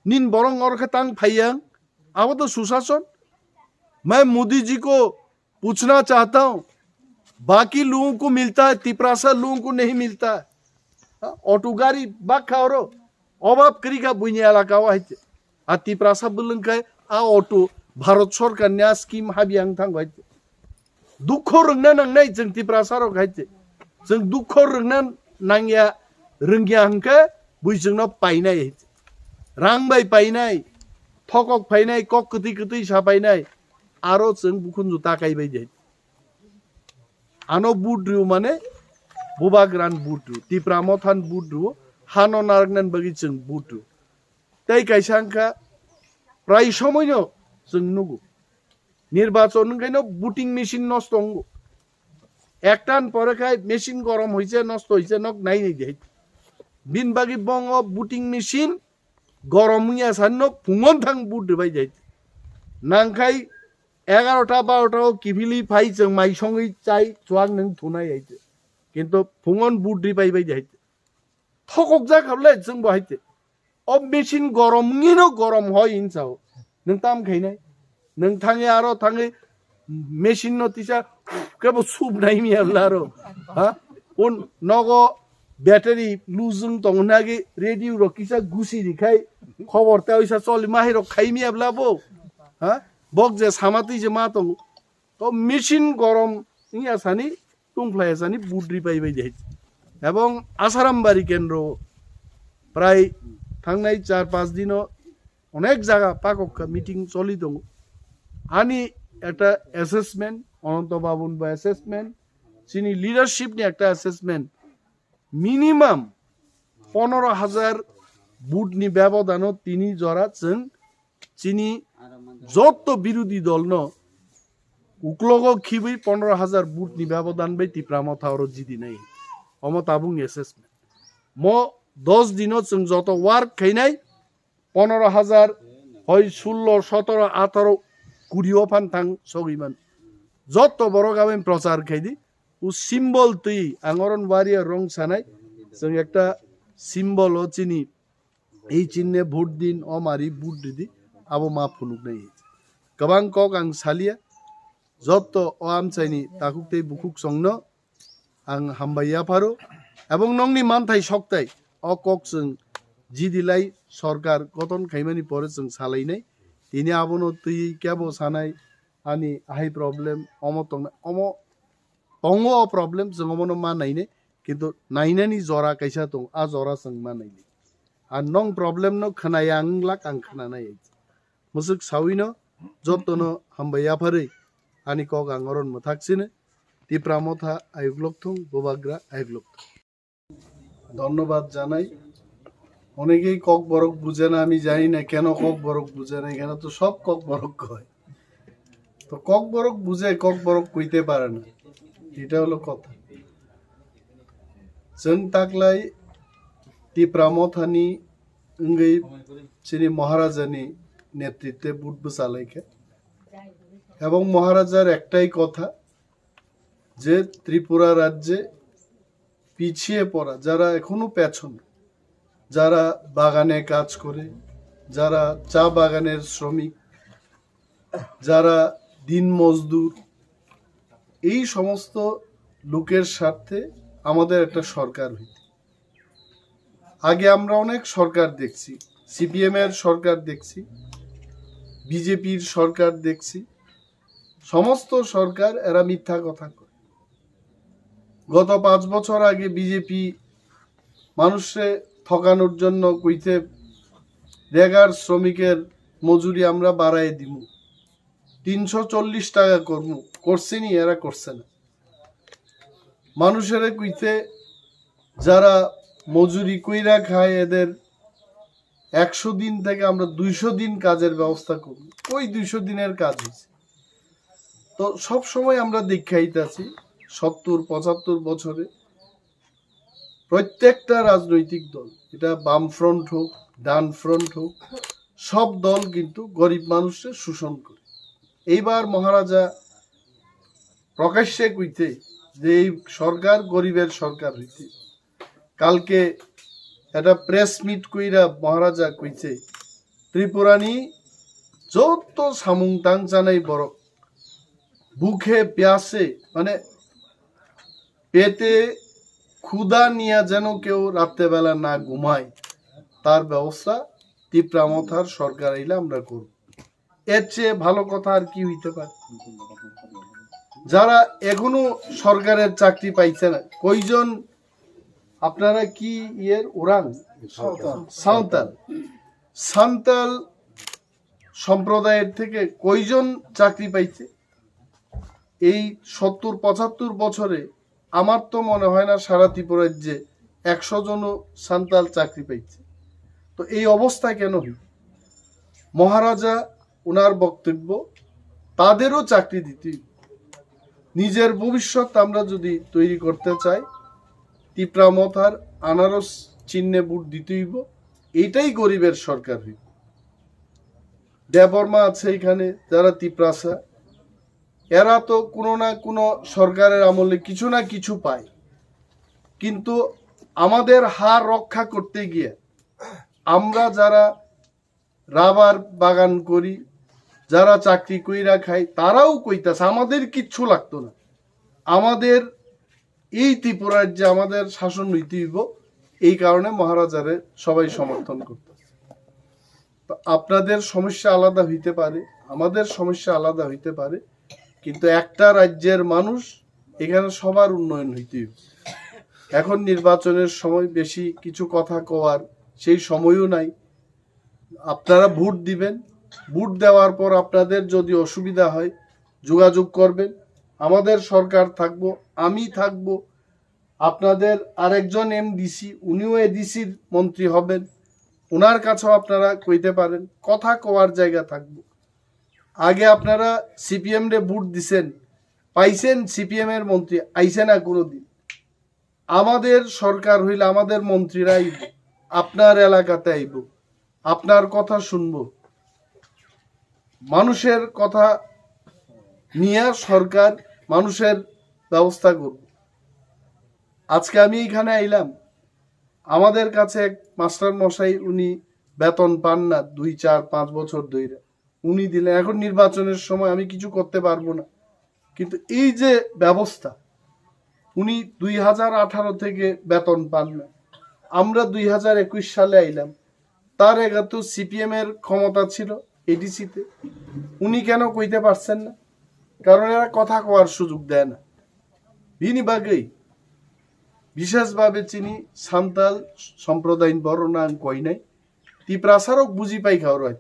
nin borok oro khe tang phaiyang, abo to susason. Main Modi ji ko puchna chahta hu, baki logon ko milta hai, Tiprasa logon ko nahi milta hai. Ha, auto gari bakha oro, obab krika buini elaka o hai. A Tiprasa bwlwng khe a auto Bharat Sorkar ni a scheme habiyang thango hai. Dukho rwngna nangnai chwng Tiprasa rok hai. Chwng dukho rwngna nangya, rwngya hwnkhe bui chwngno painai hai. Rang bai painai, thokok phainai, kok kwtwi kwtwi sa painai, aro chwng bukhunju takai bai di hai. Ano vote rw mane Bubagra ni vote rw, Tipra Motha ni vote rw, hano narwknani bagwi chwng vote rw. Tei kaisa wngkha, prai somoino chwng nugo. Nirbachon wngkhaino voting machine nosto wngo. Ektan pore khai machine gorom hoise nosto hoise nok nai nai di hai. Bin bagwi bongo voting machine gorom wngya sani no phungon thang vote rwbai di hai. Nangkhai egarota barota o kiphilwi phai chwng mai songwi chai chuak nwng thunai hai. Kintu phungon vote rwbai bai di hai. Thokok jak kha le chwng bo hai te. O machine gorom wngwi no gorom hoi hin sao. Nwng tam khainai. Nwng thangwi aro thangwi machine no tisa kebo sup nai mi abla aro. Ha? Un nogo battery losing tong nagi radio rok kisa gusi rikhai khobor ta oisa choli mahi rok khai mi abla bo. Ha? Bok je sama twi je ma tongo. To machine gorom wngya sani tungphlai sani budri pai bai de. Ebong Asaram bari kendro prai thangnai char panch dino onek jaga pakok kha meeting choli tongo. Ani ekta assessment, Ananto Babun bo assessment, chini leadership ni ekta assessment, minimum ponoro hajar vote ni bebodano tini jora chwng chini jotto birodhi dol no uklogo khibwi ponoro hajar vote ni bebodan bai Tipra Motha oro jidi nai. Omo tabuk ni assessment. Mo dos dino chwng joto work khainai ponoro hajar hoi sullo, sotoro, ataro, kuri o phan thang sogwi man. Jotto borok aboni prochar khaidi. O symbol twi ang oron wari rong sanai. Chwng ekta symbol o chini ei chinne vote din, o mari vote ridi, abo ma phunuknai. Kwbang kok ang salia, jotto o amchaini takhuk tei bukhuk songno ang hambai yapharo, ebong nongni manthai soktai o kok chwng jidilai sorkar goton khaimani pore chwng salainai. Tini abono twi kebo sanai ani ahai problem omo tongnai, omo tongo o problem, chwng omono ma nainai, kintu nainani jora kaisa tongo, a jora chwng ma nainai. Ar nong problem no khwnaya ang lak ang khwnanai. Musuk sawino jotono hambai yapharwi ani kok ang oron mwthak sini. Tipra motha ayuklok thung, bubagra ayuklok thung. ধন্যবাদ জানাই। অনেকেই ককবরক বুঝে না, আমি জানি না কেন ককবরক বুঝে না, এখানে তো সব ককবরক কয়। তো ককবরক বুঝে, ককবরক কইতে পারে না, এটা হলো কথা। Chwng taklai Tipra mothani wngwi chini Maharajani netritwe vote bwchalaikha. Ebong Maharajar ektai kotha je Tripura rajye পিছিয়ে পড়া, যারা এখনো পেছনে, যারা বাগানে কাজ করে, যারা চা বাগানের শ্রমিক, যারা দিন মজদুর, এই সমস্ত লোকের স্বার্থে আমাদের একটা সরকার হইতে। আগে আমরা অনেক সরকার দেখছি, সিপিএম এর সরকার দেখছি, বিজেপির সরকার দেখছি, সমস্ত সরকার এরা মিথ্যা কথা কয়। গত পাঁচ বছর আগে বিজেপি মানুষরে ঠকানোর জন্য কইতে রেগার শ্রমিকের মজুরি আমরা বাড়াই দিমু, তিনশো চল্লিশ টাকা করমু, করছেনি? এরা করছে না। মানুষেরে কইতে যারা মজুরি কইরা খায় এদের একশো দিন থেকে আমরা দুইশো দিন কাজের ব্যবস্থা করব। ওই দুইশো দিনের কাজ হয়েছে। তো সব সময় আমরা দেখে আইতাছি সত্তর পঁচাত্তর বছরে প্রত্যেকটা রাজনৈতিক দল, এটা বাম ফ্রন্ট হোক, ডান ফ্রন্ট হোক, সব দল কিন্তু গরিব মানুষকে শোষণ করে। এইবার মহারাজা প্রকাশ্যে কইতে যে এই সরকার গরিবের সরকার হইতে, কালকে একটা প্রেস মিট কইরা মহারাজা কইছে, ত্রিপুরানি যত সামুং তাং চানাই বড় ভুখে প্যাসে, মানে পেটে ক্ষুধা নিয়ে যেন কেউ রাত্রেবেলা না ঘুমায়, তার ব্যবস্থা তিপ্রা মথার সরকার আইলে আমরা করব। এর চেয়ে ভালো কথা আর কি হইতে পারে? যারা এখনো সরকারের চাকরি পাইছে না, কয়জন? আপনারা কি ইয়ের ওরাং? সাঁওতাল। সাঁওতাল। সাঁওতাল সম্প্রদায়ের থেকে কয়জন চাকরি পাইছে? এই সত্তর পঁচাত্তর বছরে আমার তো মনে হয় না সারা ত্রিপুরা রাজ্যে একশো জনও সাঁওতাল চাকরি পাইছে। তো এই অবস্থা কেন হইল? মহারাজা ওনার বক্তব্য, তাদেরও চাকরি দিতে হইব। নিজের ভবিষ্যৎ আমরা যদি তৈরি করতে চাই, তিপ্রা মথার আনারস চিহ্নে ভোট দিতে হইব। এইটাই গরিবের সরকার হইব। দেববর্মা আছে এখানে, যারা তিপ্রাসা, এরা তো কোনো না কোনো সরকারের আমলে কিছু না কিছু পায়, কিন্তু আমাদের হার রক্ষা করতে গিয়ে আমরা যারা রাবার বাগান করি, যারা চাকরি কইরা খাই, তারাও কইতাছে আমাদের কিচ্ছু লাগতো না, আমাদের এই ত্রিপুরা রাজ্যে আমাদের শাসন নীতি হইব। এই কারণে মহারাজারে সবাই সমর্থন করতেছে। তো আপনাদের সমস্যা আলাদা হইতে পারে, আমাদের সমস্যা আলাদা হইতে পারে, কিন্তু একটা রাজ্যের মানুষ, এখানে সবার উন্নয়ন হইতে হইব। এখন নির্বাচনের সময়, বেশি কিছু কথা কওয়ার সেই সময়ও নাই। আপনারা ভোট দিবেন, ভোট দেওয়ার পর আপনাদের যদি অসুবিধা হয়, যোগাযোগ করবেন। আমাদের সরকার থাকবো, আমি থাকবো, আপনাদের আরেকজন এমডিসি, উনিও এডিসির মন্ত্রী হবেন, ওনার কাছেও আপনারা কইতে পারেন, কথা কওয়ার জায়গা থাকবো। আগে আপনারা সিপিএম রে ভোট দিছেন, পাইছেন সিপিএম এর মন্ত্রী, আইছে না কোনোদিন। আমাদের সরকার হইলে আমাদের মন্ত্রীরা আইব, আপনার এলাকাতে আইব, আপনার কথা শুনবো, মানুষের কথা নিয়ে সরকার মানুষের ব্যবস্থা করব। আজকে আমি এখানে আইলাম, আমাদের কাছে এক মাস্টার মশাই, উনি বেতন পান না দুই চার পাঁচ বছর ধরে, উনি দিলেন। এখন নির্বাচনের সময় আমি কিছু করতে পারবো না, কিন্তু এই যে ব্যবস্থা, উনি দুই হাজার আঠারো থেকে বেতন পান না। আমরা দুই হাজার একুশ সালে আইলাম, তার আগে তো সিপিএম এর ক্ষমতা ছিল এডিসিতে, উনি কেন কইতে পারছেন না? কারণ এরা কথা কওয়ার সুযোগ দেয় না। বিনি বাগেই Bishesh bhabe chini Santal somprodayin borok no ang koinai. Tiprasa rok buji paikha oro.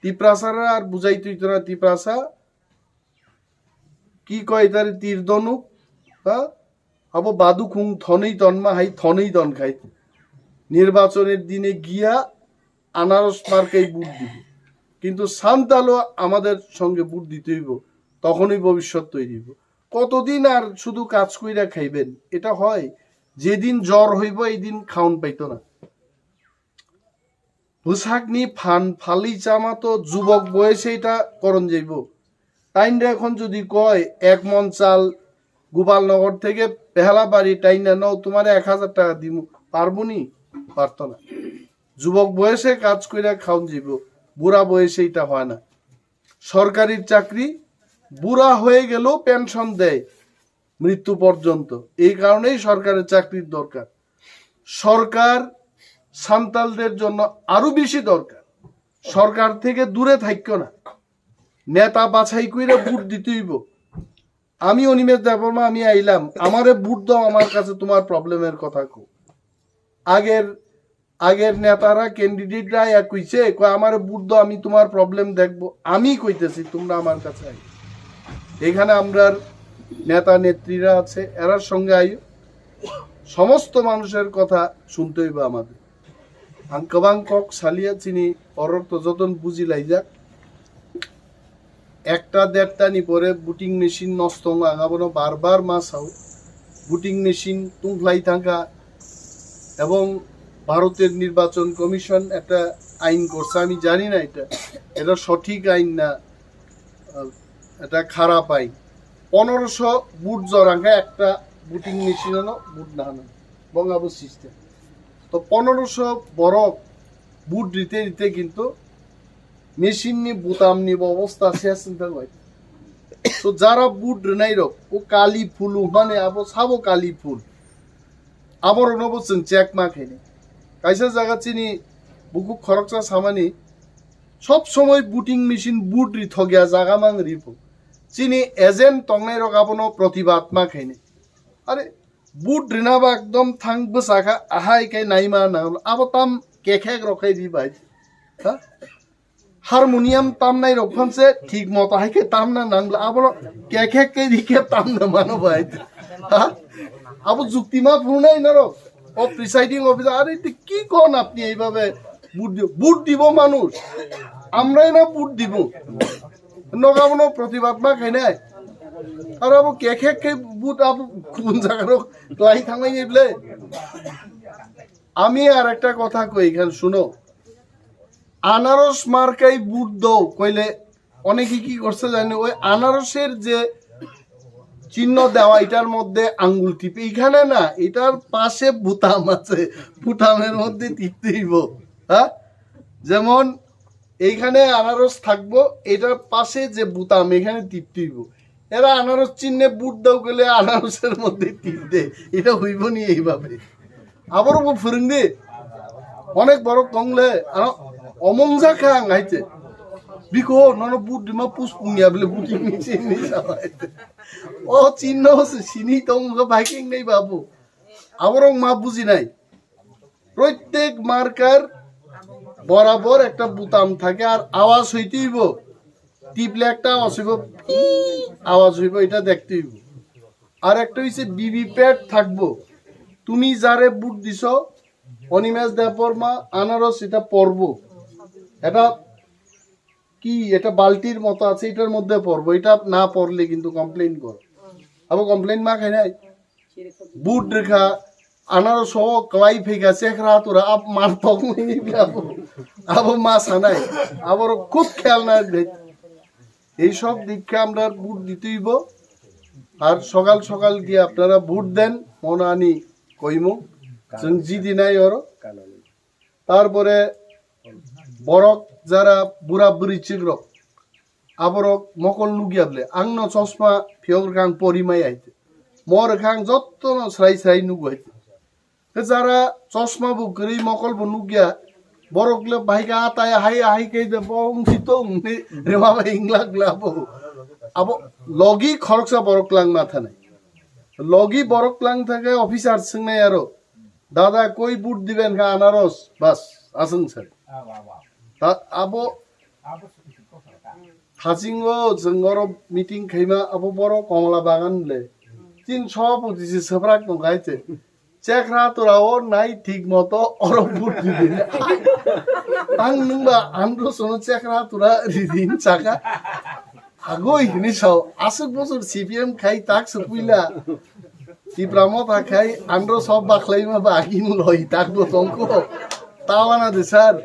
Tiprasa ra ar bujai twi tona Tiprasa ki koi tari tir donuk, ha? Abo badukhung thonwi tonma hai thonwi ton khai. নির্বাচনের দিনে গিয়া আনারস মার্কায় ভোট দিব, কিন্তু সান্তালও আমাদের সঙ্গে ভোট দিতে হইব, তখনই ভবিষ্যৎ তৈরি হইব। কতদিন আর শুধু কাজ কইরা খাইবেন? এটা হয়, যেদিন জ্বর হইব এই দিন খাওন পাইতো না। Bwsakni phan phalwi chama to jubok boyese eta koron jaibo. Tainre এখন যদি কয় এক মন চাল গোপালনগর থেকে বেহালাবাড়ি টাইনা নাও, তোমারে এক হাজার টাকা দিমু, পারবো নি? পারতো না। যুবক বয়সে কাজ কইরা খাওন যাইবো, বুড়া বয়সে এটা হয় না। সরকারি চাকরি বুড়া হয়ে গেলেও পেনশন দেয় মৃত্যু পর্যন্ত। এই কারণেই সরকারের চাকরির দরকার। সরকার সান্তালদের জন্য আরো বেশি দরকার। সরকার থেকে দূরে থাকিও না, নেতা বাছাই কইরা ভোট দিতে হইব। আমি অনিমেষ দেববর্মা, আমি আইলাম, আমারে ভোট দাও, আমার কাছে তোমার প্রবলেমের কথা কো। আগের আগের নেতারা, ক্যান্ডিডেটরা আইয়া কইছে, কয়, "আমারে ভোট দাও, আমি তোমার প্রবলেম দেখবো।" আমি কইতেছি, "তোমরা আমার কাছে আইও।" এখানে আমরার নেতা নেত্রীরা আছে, এরার সঙ্গে আইও। সমস্ত মানুষের কথা শুনতে হইবে আমাদের। Ang kwbang kok salia chini orok to joton buji laijak. Ekta derta ni pore voting machine nosto wngo, ang abono bar bar ma sao. Voting machine tungphlai thangkha, ebong ভারতের নির্বাচন কমিশন একটা আইন করছে, আমি জানি না এটা, এটা সঠিক আইন না, আহ, এটা খারাপ আইন। পনেরোশো ভোট জরাঙ্গা একটা ভোটিং মেশিনও ভোট না হানো, বঙ্গাবো সিস্টেম। তো পনেরোশো বরক ভোট দিতে দিতে কিন্তু মেশিন নি বুতাম নি অবস্থা শেষ চিন্তা হয়। তো যারা ভোট রেনাই রক ও কালি ফুল মানে আবো সাবো কালি ফুল, আবার অনবো চেক মা খেলে। কাইসা জায়গা চিনি বুকু খরকচা সামানি সব সময় ভোটিং মেশিন ভোট রি থগিয়া জাগা মাং repo. Chini agent tongnai rok abono protibad ma khainai. Are, vote rina ba ekdom thang bwsa kha, ahai khe naima nang, abo tam kekhek rok khai ri bai. Ha? Harmonium tamnai rok phan se thik moto hai khe tamna nang, abono kekhek khe ri khe tamna mano bai. Ha? Abo jukti ma phunai norok. O presiding officer, "আরে, এটা কি কোন আপনি এইভাবে ভোট দিব?" ভোট দিব মানুষ, আমরাই না ভোট দিব। নগাবনো প্রতিবাদ না খাই নাই। আর আবো কে খে খে ভোট আবো কোন জায়গারও লাই থামাই নিবলে। আমি আর একটা কথা কই, এখানে শুনো। আনারস মার্কাই ভোট দাও কইলে অনেকে কি করছে জানি, ওই আনারসের যে চিহ্ন দেওয়া, এটার মধ্যে আঙ্গুল টিপে, এখানে না, এটার পাশে বুতাম আছে, বুতামের মধ্যে টিপতে হইব। হ্যাঁ, যেমন এইখানে আনারস থাকবো, এটার পাশে যে বুতাম, এখানে টিপতে হইব। এরা আনারস চিহ্নে ভোট দাও গেলে আনারসের মধ্যে টিপ দে, এটা হইব নি এইভাবে। Aboro bo phwrwng di. Onek borok tong le, ano omong jak kha ang hai se. Biko, nono but rima puspung ya bole buti misi ni sa hai se. O chinno se sini tong kha bai keng nei babu. Aborok ma buji nai. Prottek markar borabor ekta butam thake ar awaj hoite hoibo. Tiple ekta awaj hoibo, awaj hoibo, eta dekhte hoibo. আর একটা হইছে ভিভিপ্যাট থাকবো। তুমি যারে ভোট দিছো, অনিমেষ দেববর্মা, আনারস, এটা পড়বো। এটা কি, এটা বালতির মতো আছে, এটার মধ্যে পড়বো। এটা না পড়লে কিন্তু কমপ্লেন করো। আবার কমপ্লেন মা খাই নাই। ভোট রেখা, আনারস সহ কলাই ফেকা, চেখরা তোরা, আপ মার তক নেই, আবো, আবো মা সানাই, আবার খুব খেয়াল না রাখবে। এইসব দিককে আমরা ভোট দিতে হইব। আর সকাল সকাল গিয়ে আপনারা ভোট দেন, মনে আনি কইমু, जों জিদি নাই ওর। তারপরে বরক যারা বুড়া বুড়ি চিকরক, আবরক মকল নুগিয়া বলে, আংনো চশমা ফিয়ক রাং পরিমাই আইতে, মর রাং যত্ন স্রাই স্রাই নুগু আইতে। Hwjara chosma bo kwrwi, mokol bo nukya. Borok le bahai khe atai ahai ahai khe de bo wngsi to wngni rema bai wngla wngla bo. Abo logi khoroksa borok langma thanai. Logi borok tlang thake officer swngnai aro. Dada koi vote diben kha anaros. Bas, aswng sir. Ta abo Thachingo chwng oro meeting khaima abo boro Komla Bagan le. Chin so phuti se swprak tong khai che. Chekra tura o nai thik moto oro vote di de. Ang nungba andro sono chekra tura ridin chaka. Agoi hini sao aswk bosor C P M khai tak se puila. Tipra Motha khai andro sob bakhlaima ba agin loi tak bo tongko. Tawana de sir,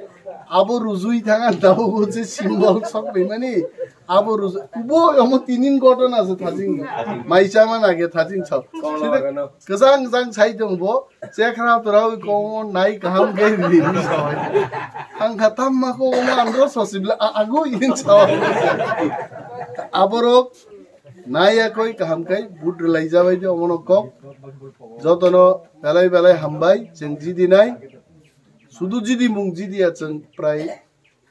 abo rujui thanga tabuk je symbol sok phaimani, abo rujui kubo omo tinin ghotona se thajing. Maisa mana ge thajing sok. Kwchang kwchang sai tong bo, chekra torao komo nai kaham ge ri ni sao. Ang khatam ma ko omo andro sosibla ago in sao. Aborok nai ya koi kaham kai but relai jabai de omo no kok. Jotono belai belai hambai, chwng jidi nai. Sudu jidi mung jidi ya chwng prai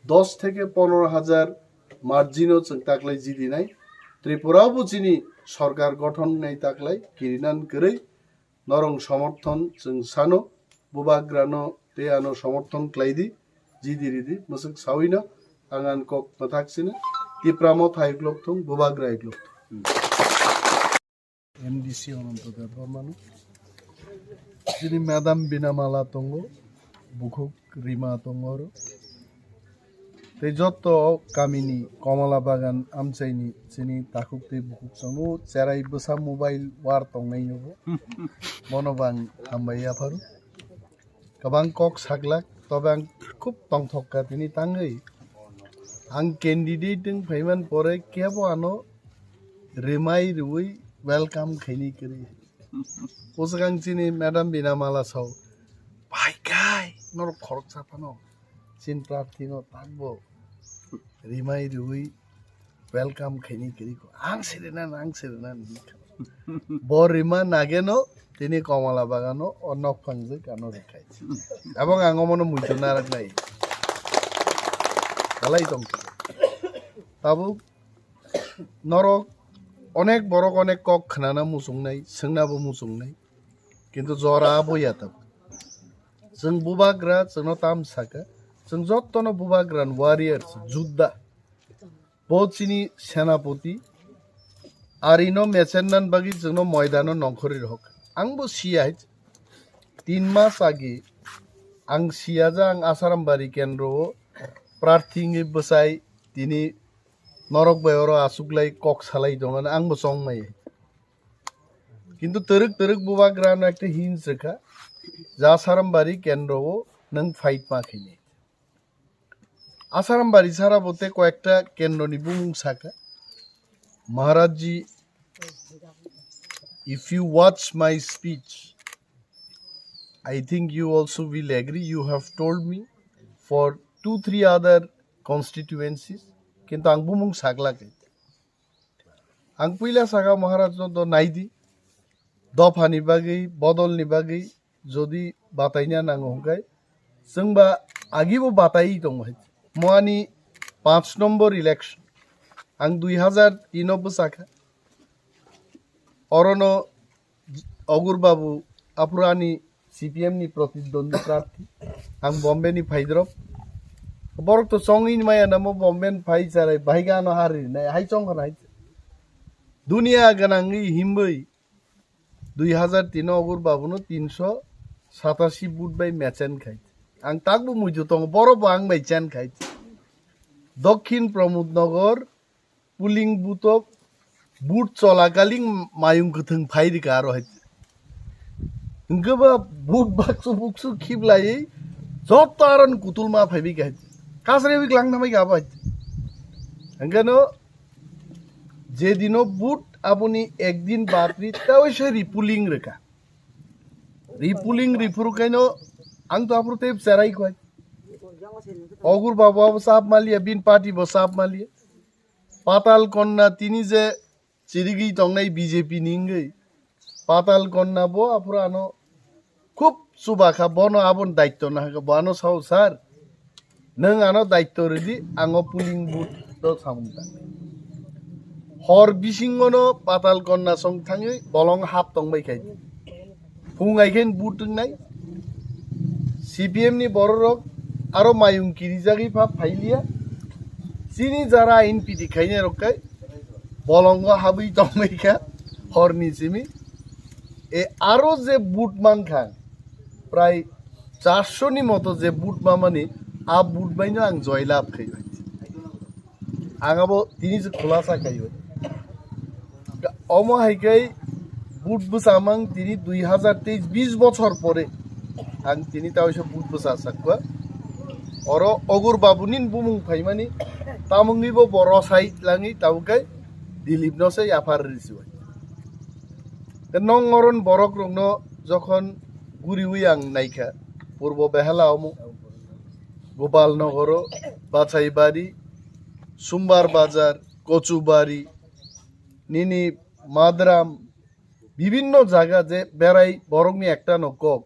dos theke pondro hajar margin o chwng taklai jidi nai. Tripura o bo chini sorkar gothon nai taklai kirinan kwrwi norong somorthon chwng sano, bubagrano tei ano somorthon khlai di, jidi ridi, mwswk sawi no ang an kok mwthak sino, Tipra Motha iklok thung, bubagra iklok thung. M D C Ananto Debbarmano. Chini Madam Binamala tongo, bukhuk Rima tongo oro. Tei joto kamini Komala Bagan amchaini chini takhuk tei bukhuk chwngno cherai bwsa mobile war tongnai nogo. Bono bo ang hambai yapharu. Kwbang kok saklak, tobe ang khub tongthok ka tini tangwi. Ang candidate wng phaiman pore kebo ano rimai riwi welcome khaini kwrwi. Bwswk ang chini Madam Binamala sao, "Bai kai, norok khoroksa phano chin prarthi no takbo rimai riwi welcome khaini kwrwi ko. Ang sirinan, ang sirinan," hinwi kha. Bo rima nageno tini Komala Bagano o nok phangjak ano rikhai. Abong ang omono muitu narak nai. Dalai tong. Tabuk norok onek borok onek kok khnana muchungnai, swngnabo muchungnai. Kintu jora abo ya tabuk. Chwng bubagra, chwngno tam saka. Chwng jottono bubagra ni warriors, judda. Bo chini senapoti, arino mechennan bagwi chwngno moidano nongkhorwi rohok. Angbo siya hai, tin mas agi ang siya ja ang Asarambari kendro o prarthi wngwi bwsai tini norok bai oro achuklai kok salai tongo, angbo chongmai. Kintu twrwk twrwk bubagrano ekta hinjrwkha, ja Asarambari kendro o nwng fight ma khainai. Asarambari sara bo tei koyekta kendroni bumung saka. Maharajji, if you watch my speech, I think you also will agree. You have told me for two, three other constituencies. Kintu ang bumung saklak. Ang puila saka Maharaj no do naidi. Dophani bagwi, bodolni bagwi jodi bataina nango hwnkhe, chwngba agibo bataiwi tongo hai. Moani panch number election. Ang dui hazar tin o bwsakha. Orono Ogur Babu aphuru ani C P M ni protidwandi prarthi. Ang Bombay ni phaidrop. Borok to chongwi maya namo Bombay ni phai charai bahai gano hari nai hai chong khana hai. Dunia ganangwi himbai dui hazar tin o Ogur Babuno tinso satasi vote bai mechen khai. Ang takbo muitu tongo, borok bo ang bai chen khai. Dokhin Pramod Nagar polling booth o vote cholakaling mayung kwthwng phai rikha aro hai. Hwnkhe ba vote baksu buksu khiblaiwi jotto aron kutul ma phaibi kha hai. Kasrewi klang namai kha abo hai. Hwnkhe no je dino vote aboni ekdin badri tawi se repolling rikha. Repolling riphuru kaino ang to aphuru tei cherai khoi. Ogur Babu abo sap maliya, bin party bo sap maliya. Patal Konna tini je chirigwi tongnai B J P ni wngwi. Patal Konna bo aphuru ano khub chuba kha, bono aboni daityo nahakha, bo ano sao, "Sir, nwng ano daityo rwdi, ang o polling booth o samung tangnai." Hor bisingono Patal Konna song thangwi bolong hap tongbai khai. Phung ai khe but wngnai. C P M ni bororok aro mayung kirijagwi pha phailiya. Chini jara ain piti khainai rok kai bolongo habwi tongbai kha horni simi. E aro je but mankha, prai charso ni moto je but mamani, a but baino ang joy lab khai bai. Ang abo tini se khulasa khai bai. Omo hai kai but bwsa mang tini dui hazar teis, bis bochor pore ang tini ta oisa but bwsa sakwa. Oro Ogur Babu nin bumung phaimani tamungni bo boro sai langi tabo kai Dilip no se yaphar risi bai. Nong oron borok rokno jokhon guriwi ang naikha, Purbo Behela omo, Gopal Nogoro, Bachaibari, Sumbar Bazar, Kochubari, nini Madram, bibinno jaga je berai borokni ekta no kok.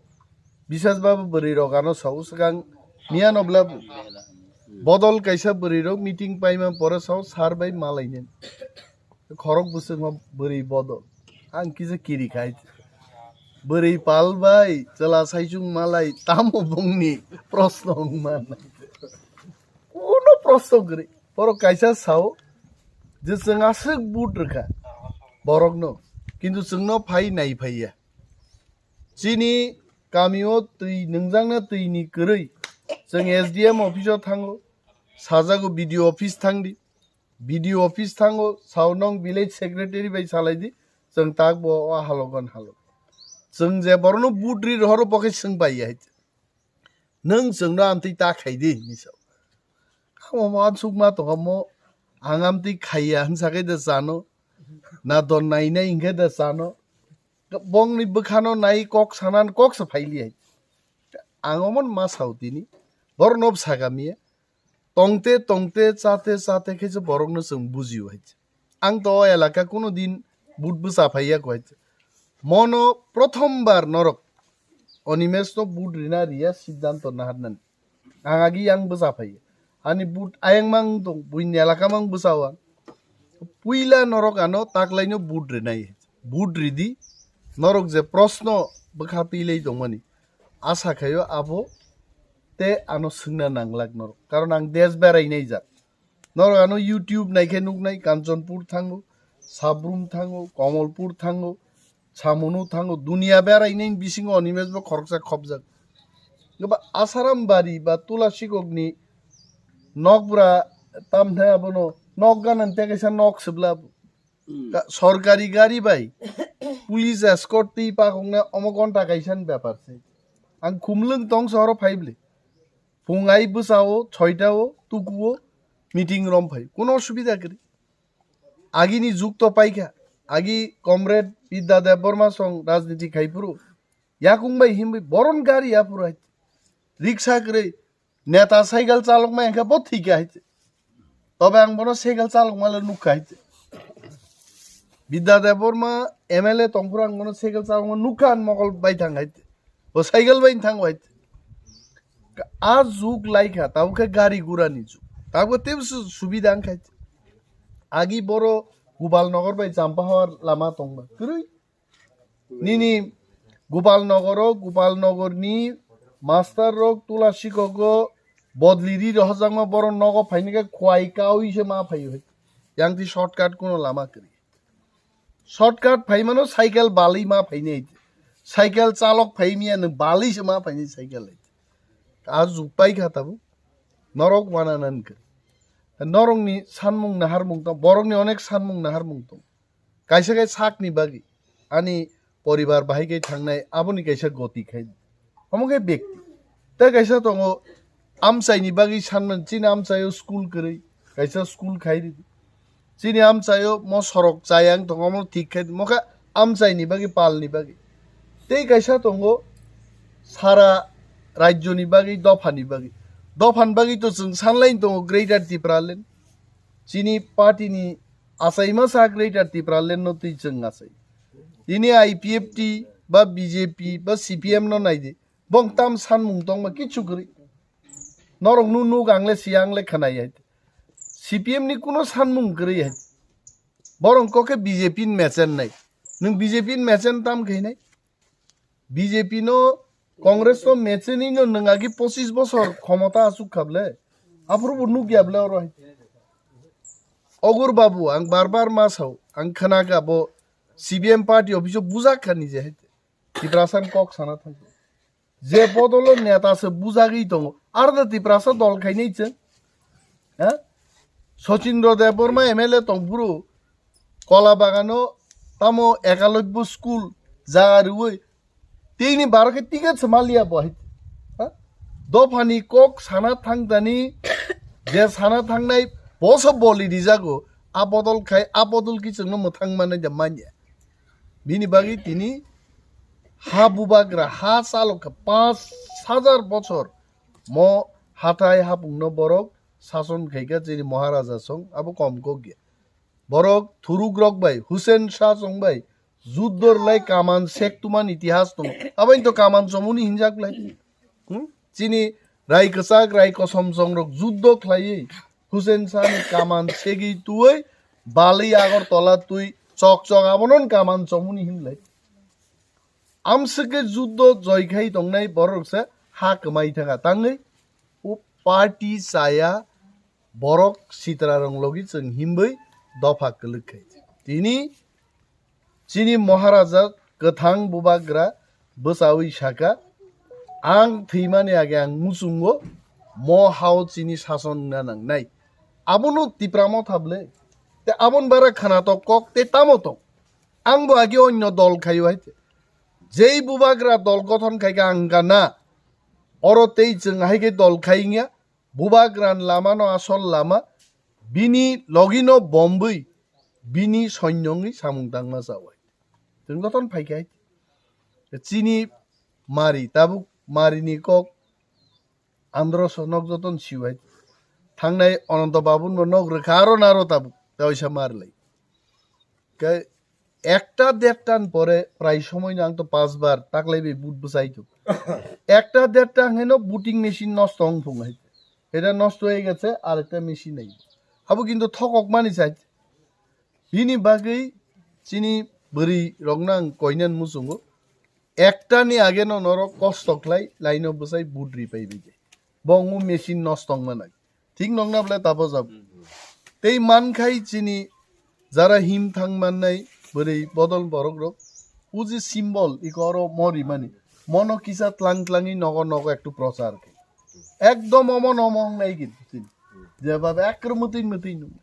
Bisas babu bwrwi rok ano sao swkang miya no bla bodol kaisa bwrwi rok meeting paima pore sao sar bai malainen. Khorok bwswk ma bwrwi bodol. Ang kisa kiri khai. Bwrwi pal bai chwla saichung malai tamo bongni proshno wngma nai. Kuno proshno kwrwi. Borok kaisa sao je chwng aswk but rwkha borokno. Kintu chwngno phai nai phaiya. Chini kamio twi nwngjakna twini kwrwi. Chwng S D M office o thango. Sajago B D O office thangdi. B D O office thango, sao nong village secretary bai salai di, chwng tak bo o halogon halok. Chwng je borokno but ri rohoro bo khe swng bai ya hai. Nwng chwngno amtwi ta khai di hinwi sao. Kamo mo ansukma tongkha mo, ang amtwi khaiya hinsa khe da chano, na don nainai hinkhe da chano. Bongni bwkhano nai kok sanan kok se phaili hai. Ang omo ma sao tini, borokno bwsa kamiya. Tongte tongte chate chate khe se borokno chwng bujio hai. Ang to o elaka kuno din but bwsa phaiya ko hai. Mono prothom bar norok Animesh no but rina riya siddhanto naharnani. Ang agi yang bwsa phaiya. Ani but ayang mang tong, buini elaka mang bwsa o ang. Puila norok ano taklaino but rinai. But ridi, norok je proshno bwkha pilai tongmani. Asa khaio abo te ano swngna nanglak norok. Karon ang desh berai naijak. Norok ano YouTube naikhe nuknai, Kanchanpur thango, Sabrum thango, Komolpur thango, Samunu thango, dunia berainai bisingo Animesh bo khoroksa khopjak. Ba Asaram bari ba Tulasikokni nokbura tamthai abono nok ganan tekaisa nok sibla. Ka-, sorkari gari bai police escort twi pakokna omo gonta kaisa ni bepar se. Ang Khumlwng tong sohoro phaible. Phung ai bwsao, soita o, tuku o, meeting rom phai. Kuno osubida kwrwi. Agini jug to paikha. Agi comrade Bidya Debbarma song rajniti khai phuru. Yakung bai himbai boron gari ya phuru hai. Riksa kwrwi. Neta cycle chalok ma engkha bo thik hai. Tobe ang bono cycle chalok ma le nukha hai. Bidya Debbarma M L A tong phuru ang bono cycle chalok ma nukha an mokol bai thang hai. Bo cycle bai thang hai. A jug lai kha, tabuk khe gari gura ni jug. Tabuk tei su-, subida wng kha. Agi boro Gopal Nogor bai Champa Hawar lama tong ba. Kwrwi. Nini Gopal Nogor o, Gopal Nogor ni master rok Tula Sikok o bodli ri rohorjakma boro nogo phaini khe khwai kaui se ma phaio. Yang ti shortcut kuno lama kwrwi. Shortcut phaimano cycle balwi ma phainai. Cycle chalok phaimiya nwng balwi se ma phainai cycle hai. A jug pai kha tabuk. Norok wana nan khe. Norokni sanmung naharmung tong, borokni onek sanmung naharmung tong. Kaisa khe sakni bagwi ani poribar bahai khe thangnai aboni kaisa goti khai. Omo khe bekti. Tei kaisa tongo amchaini bagwi sanmani, chini amchaio school kwrwi, kaisa school khai ridi. Chini amchaio mo sorok chayang tongo, omo thik khai, mo khe amchaini bagwi, palni bagwi. Tei kaisa tongo sara rajyoni bagwi, dophani bagwi. Dophani bagwi to chwng sanlaini tongo Greater Tipraland. Chini party ni achaima sa Greater Tipraland no twi chwng achai. Tini I P F T ba B J P ba C P M no nai di. Bong tam sanmung tongma kichu kwrwi. Norok nu nuk ang le si ang le khwnai hai. C P M ni kuno sanmung kwrwi hai. Borok kok khe B J P ni mechenai. Nwng B J P ni mechen tam khainai? B J P no, Congress no mechenino nwng agi pochis bosor khomota asuk kha ble. Aphuru bo nukya ble oro hai. Ogur babu, ang bar bar ma sao, ang khna kha bo C P M party office o bujak kha nije hai. Tiprasa ni kok sana thang. Je bodolo neta se bujagwi tongo. Ar da Tiprasa dol khainai chwng. Ha? Sachindra Debbarma M L A tong phuru Kola Bagano tamo Ekalobya school jaga riwi tini baro khe ticket se maliya bo hai. Ha? Dophani kok sana thangdani je sana thangnai boso boli rijago a bodol khai a bodol ki chwngno mwthang manai da manya. Bini bagwi tini ha bubagra, ha chalok kha panch hajar bochor mo hathai hapungno borok sason khaikha chini Maharaja song abo kom kok ya. Borok thuruk rok bai, Hussein Shah song bai, juddor lai kaman sek tuman itihas tongo. Aboni to kaman chomuni hinjak lai. Hmm? Chini rai kwchak, rai kosom song rok juddo khlaiwi Hussein Shah ni kaman segwi tuwi bali Agartala twi chok chok abono kaman chomuni hinlai. Amswkhe juddo joi khai tongnai borok se ha kwmai thangkha tangwi o party chaya borok sitra rong logi chwng himwi dopha kwlwk khai. Tini chini Maharaja kwthang bubagra bwchawi saka, "Ang thwimani age ang muchungo mo hao chini sason wngna nangnai." Abono Tipra Motha ble. Te abon bara khwnatok kok te tamo tong. Ang bo age onno dol khaio hai te. Jei bubagra dol gothon khai kha ang ga na. Oro tei chwng hai khe dol khai wngya. Bubagra ni lama no asol lama. Bini logi no bombwi. Bini soinyo wngwi samung tangma chawai. Chwng gothon phai khe hai te. Chini mari tabuk mari ni kok Andro so nok joton siwai. Thangnai Ananto Babun bo nok rwkha aro naro tabuk. Tei oisa mar lai. Khe ekta dertan pore prai somoi no ang to pas bar taklai bai but bwchai to. Ekta derta heno booting machine nosto wng phung hai. Eta nosto hoi gese ar ekta machine nai. Abo kintu thokok mani sai. Bini bagwi chini bwrwi rokno ang koinan muchungo. Ekta ni age no norok kosto khlai laino bwchai but ri pai bai de. Bo wngwi machine nosto wngma nai. Thik nokna bwle tabo jabo. Tei mankhai chini jara him thang mannai bwrwi bodol borok rok. Uji symbol iko oro mori mani. Mono kisa tlang tlangwi nogo nogo ektu prochar khe. Ekdom omo nomo wngnai gin chini. Jeba ekro mwtwi mwtwi nung.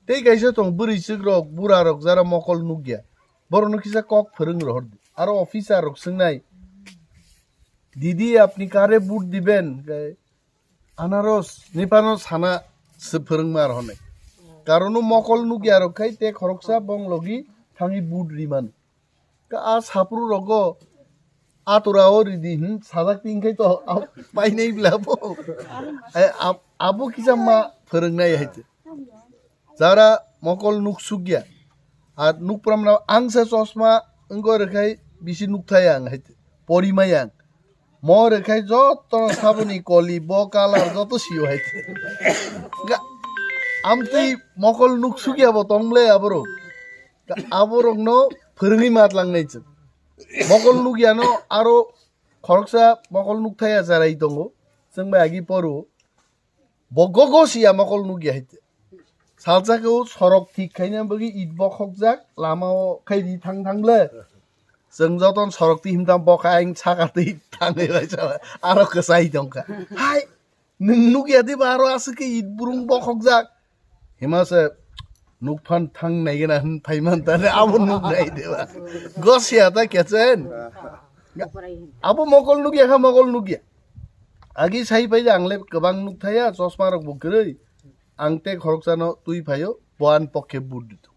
Tei kaisa tong bwrwi chwk rok, bura rok jara mokol nukya. Borokno kisa kok phwrwng rohor di. Aro officer rok swngnai, "Didi, apni kare vote diben?" Khe, "Anaros ni phano sana se phwrwngma rohornai." Karon o mokol nukya rok khai te khoroksa bong logi thangwi vote ri mano. Ka a sapru rogo atura o ridi hin sajak tin khai to a-, painai bla bo. Ai, ab-, abo kisa ma phwrwngnai hai te. Jara mokol nuk sukya. Ar nuk pramna ang se chosma wngkha rwkhai bisi nuk thaya ang hai te. Pori maya ang. Mo rwkhai joto saboni koli bo kalar joto sio hai te. Ga-, amtwi mokol nuk sukya bo tong ble aborok. Aborokno phwrwngwi matlangnai chwng. Mokol nukyano aro khoroksa mokol nukthaya charai tongo. Chwng bai agi poro. Bo gogo siya mokol nukya hai te. Salsa khe o sorok thik khaina bagwi it bokhokjak, lama o khai ri thang thang le. Chwng joton sorok twi himtam bokha ang saka twi thangwi bai chala. Aro kwchai tongkha. Hai! Nwng nukya diba aro aswk khe it burung bokhokjak? Hima se nukphan thang naigena hwn phaiman tane abo nuknai diba? Gosiya ta kechen. Abo mokol nukya kha, mokol nukya. Agi sai pai ang le kwbang nukthaya, chosma rok bo kwrwi. Ang te khoroksano twi phaio, bo ani pokhe vote ditu.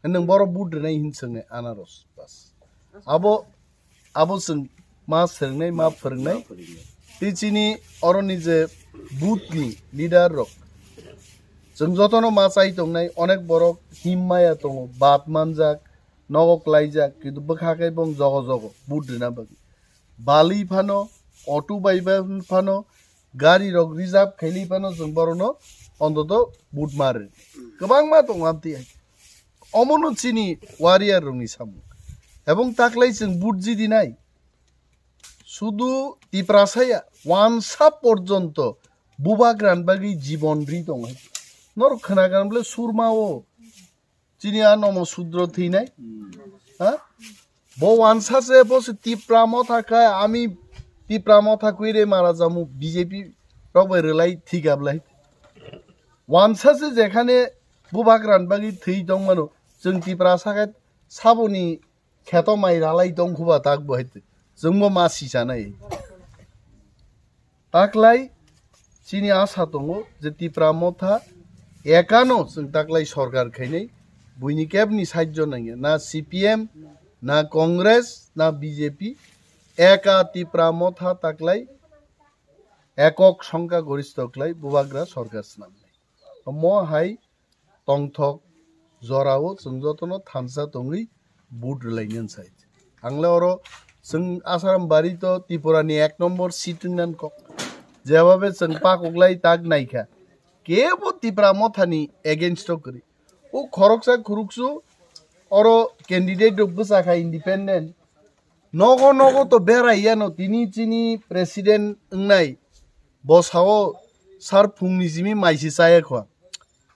Nwng boro vote rwnai hin swngnai anaros bas. Abo, abo chwng ma swngnai, ma phwrwngnai. Tei chini oroni je booth ni leader rok, chwng jotono ma chai tongnai, onek borok him maya tongo, bat manjak, nogo klaijak, kintu bwkha khe bong jogo jogo vote rwna bagwi. Bali phano, auto bai phano, gari rok reserve khaili phano chwng borokno ontoto vote ma rw. Kwbangma tongo amtwi hai. Omono chini warrior rokni samung. Ebong taklai chwng vote jidinai. Sudu Tiprasa ya, wansa porjonto bubagrani bagwi jibon ri tongo. Norok khwnagan bole Surma o chini a Nomo Sudro thwinai. Ha? Bo wansa se, bo se Tipra Motha kha, ami Tipra Motha kwire mara jamu B J P rok bai rwlai thika bwlai. Wansa se jekhane bubagrani bagwi thwi tongmano, chwng Tiprasa khe saboni kheto mai ralai tong khuba tak bo hai. Chwngbo ma sichanai. Taklai chini asa tongo je Tipra Motha ekano chwng taklai sorkar khainai, buini kebni saijo nangya, na C P M, na Congress, na B J P, eka Tipra Motha taklai ekok songkha goristo klai bubagra sorkar swnamnai. Omo hai tongthok jorao chwng jotono thansa tongwi vote rwlainani sai. Angle oro chwng Asaram bari to Tripura ni ek number seat wngnan kok. Jebabe chwng pakoklai tak naikha. Kebo Tipra Motha ni against o kwrwi. O khoroksa khuruksu oro candidate rok bwsakha independent. Nogo nogo to berai yano tini chini president wngnai. Bo sao sar phungni simi maisi chaya khwa.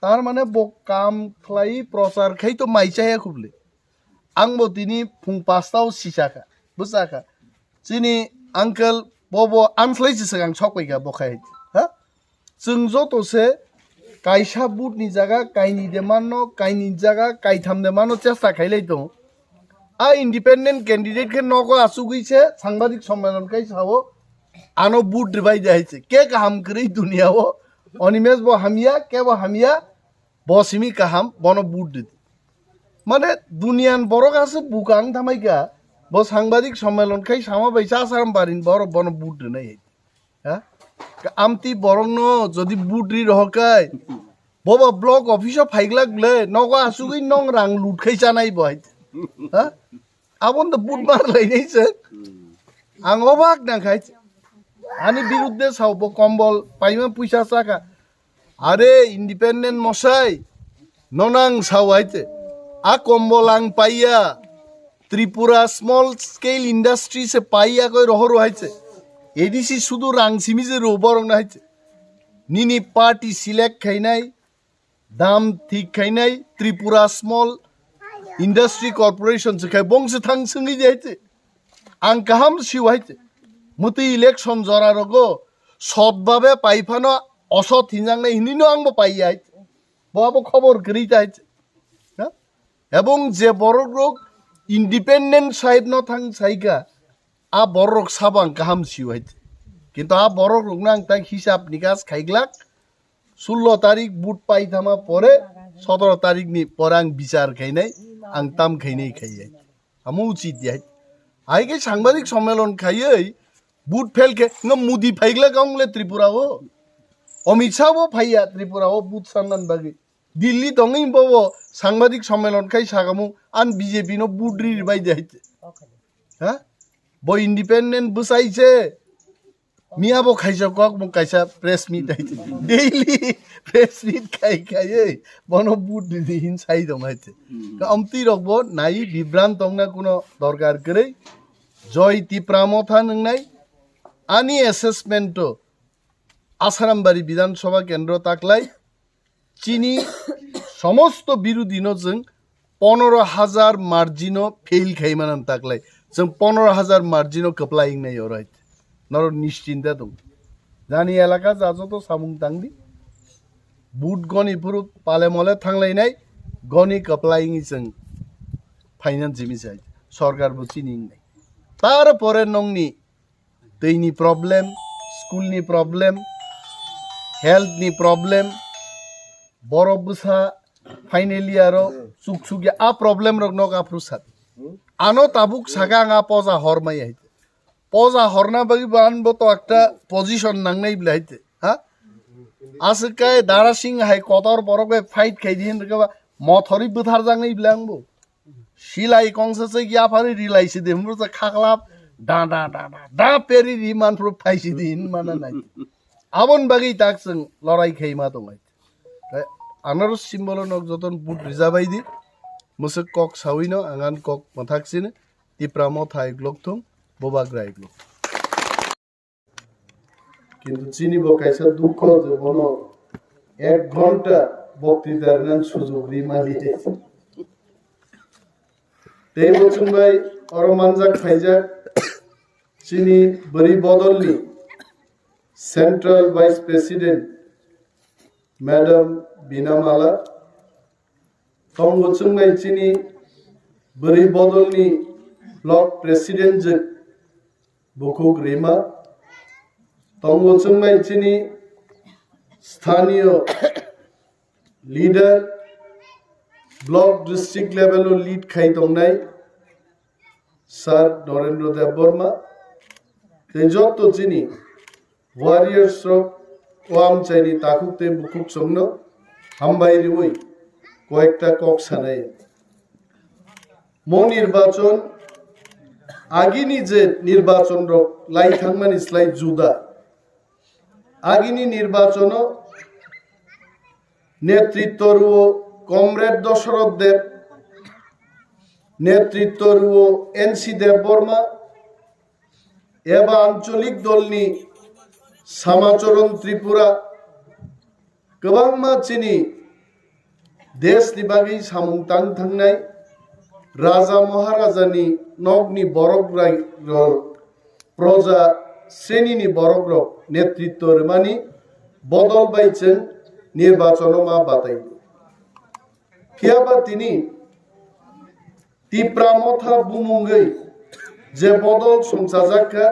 Tar mane bo kam khlai prochar khai to mai chaya khubli. Ang bo tini phung pasta o sisakha, bwsakha. Chini uncle bobo amslai si swkang sok paikha bo khai. Ha? Chwng joto se kaisa vote ni jaga kaini de manno, kaini jaga kaitham de manno chesta khailai tongo. A independent candidate khe nogo achugwi se sangbadik sommelon khai sao, ano vote rwbai de hai se. Ke kaham kwrwi dunia o, Animesh bo hamya, ke bo hamya, bo simi kaham, bono vote rwdi. Mane dunian borok ase bukang tamaika, bo sangbadik sommelon khai sama bai cha saram barin borok bono vote rwnai hai. Ha? Amtwi borokno jodi vote ri rohor khai, boba block office o phaiglak le, nogo asugwi nong rang lut khai chanai bo hai. Ha? Abon to vote mar lainai se. Ang obak nang khai. Ani birudde sao bo kombol paima puisa saka. Are independent mosai, nonang sao hai te. A kombol ang paiya. Tripura small scale industry se paiya koi rohoro hai se. A D C sudu rang simi je ro borok na hai se. Nini party select khainai, dam thik khainai, Tripura small industry corporation se khai bong se thang sengwi je hai se. Ang kaham siu hai se. Muti election jora rogo sot babe pai phano osot hinjang nai hini no ang bo paiya hai se. Bo abo khobor kwrwi ta hai se. Ha? Ebong je borok rok independent side no thang saika, a borok rok sabo ang kaham siu hai. Kintu a borok rok no ang tak hisab nikas khaiglak, sullo tarik vote pai thama pore, sotoro tarik ni pore ang bichar khainai, ang tam khainai khai hai. Amo uchit di hai. Hai khe sangbadik sommelon khaiwi vote fail khe, no Modi phaiglak ang le Tripura o. Amit Shah bo phaiya Tripura o vote sannan bagwi. Delhi tongwi bobo sangbadik sommelon khai sakamu an B J P no vote ri bai de hai. Ha? Bo independent bwsai se. Miya bo khaisa kok mo kaisa press meet hai. Daily press meet khai khai ei. Bono vote ri di hin sai dong hai. Ka amtwi rok bo nai bibran tongna kuno dorkar kwrwi. Joy Tipra Motha nwngnai ani assessment to Asarambari Bidhan Sabha kendro taklai. Chini somosto birodhi no chwng ponoro hajar margin o fail khai mano taklai. Chwng ponoro hajar margin o kwplai wngnai oro hai. Norok nischinta tong. Jani elaka ja joto samung tangdi. Vote goni phuru pale mole thanglainai, goni kwplai wngwi chwng finance jimi sai. Sorkar bo chini wngnai. Tarpore nongni twi ni problem, school ni problem, health ni problem, borok bwsa finally aro chuk chuk ya a problem rok nok aphuru sat. Ano tabuk saka ang a poja hor mai hai. Poja horna bagwi bo an bo to ekta position nangnai bwlai hai te. Ha? Aswk kai Dara Singh hai kotor borok bai fight khai di hin rwkhe ba mothori bwthar jaknai bwlai ang bo. Silai kongsa se yaphari rilai se de mursa khaklap da da da da da peri ri man phuru phai si di hin mana nai. Abon bagwi tak chwng lorai khai ma tongai. Anaro symbol nok joton vote rijabai di. Mwswk kok sawino angan kok mwthak sini, Tipra Motha iglok thung, Bubagra iglok. Kintu chini bo kaisa dukho je bono ek ghonta boktwita rwna sujug ri mali. Tei bo chwng bai oro manjak phaijak chini bwrwi bodolni Central Vice President Madam Bina Mala, tongo chwng bai chini bwrwi bodolni Block President je Bukhuk Rima, tongo chwng bai chini sthaniyo leader, block district level o lead khai tongnai Sir Narendra Debbarma, tei joto chini warriors rok o amchaini takhuk tei bukhuk chwngno hambai riwi koyekta kok sanai. Mo nirbachon, agini je nirbachon rok lai thangmani slai juda. Agini nirbachono netritto rwo Comrade Dosoroth Deb, netritto rwo N C Debbarma, eba ancholik dolni Samacharan Tripura, kwbangma chini desni bagwi samung tang thangnai Raja Maharajani nokni borok rai rok, proja srenini borok rok netritto rwmani bodol bai chwng nirbachono ma batai. Phiyaba tini Tipra Motha bumungwi je bodol songchajak kha,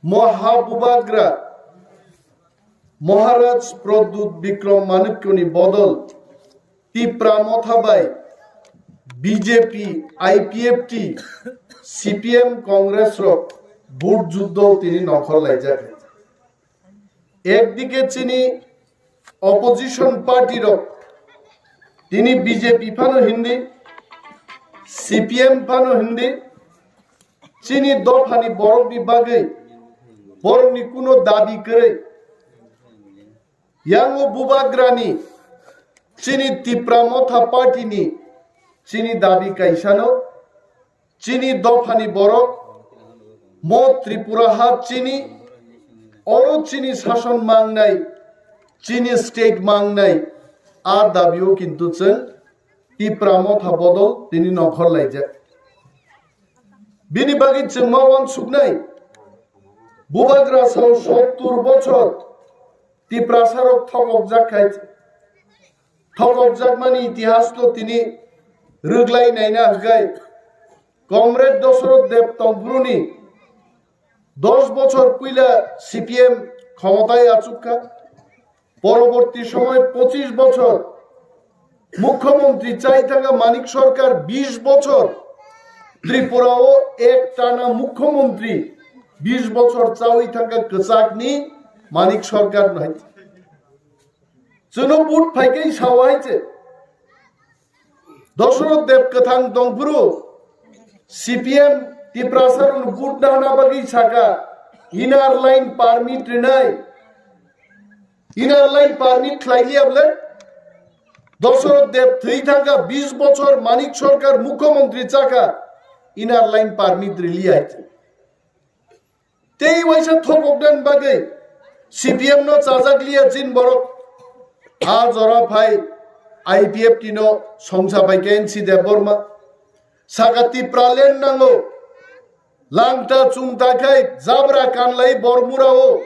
mo ha bubagra Maharaj Pradyut Bikram Manikyani bodol Tipra Motha bai B J P, I P F T, C P M, Congress rok vote juddo tini nongkhor laijak. Ekdike chini opposition party rok tini B J P phano hindi, C P M phano hindi, chini dophani borokni bagwi borokni kuno dabi kwrwi. Yango bubagrani chini Tipra Motha party ni chini dabi kaisano, chini dophani borok, mo Tripura ha chini, oro chini sason mangnai, chini state mangnai, a dabio kintu chwng Tipra Motha bodol tini nongkhor laijak. Bini bagwi chwng ma uansuknai, bubagra sao sottur bochor Tiprasarok thokokjak khai, thokokjakmani itihas no tini rwglai naina hwnkhe Comrade Dosoroth Deb tongphuruni dos bochor puila C P M khomotai achukha. Poroborti somoy pochish bochor mukhyamantri chai thangkha Manik Sarkar, bish bochor Tripura o ek tana mukhyamantri bish bochor chawi thangkha kwchakni Manik Sarkar nai. Chwngno vote phaikai sawa hai se. Dosoroth Deb kwthang tongphuru C P M Tiprasarokno vote nahna bagwi saka inner line permit rinai. Inner line permit khlai liya bole Dosoroth Deb thwi thangkha bish bochor Manik Sarkar mukhyamantri chaka inner line permit riliya hai se. Tei waisa thokoknani bagwi C P M no chajak liya chin borok. A jora phai I P F T no songsa bai khe N C Debbarma. Saka Tipraland nango. Langta chungta khai jabra kanlai Bormura o.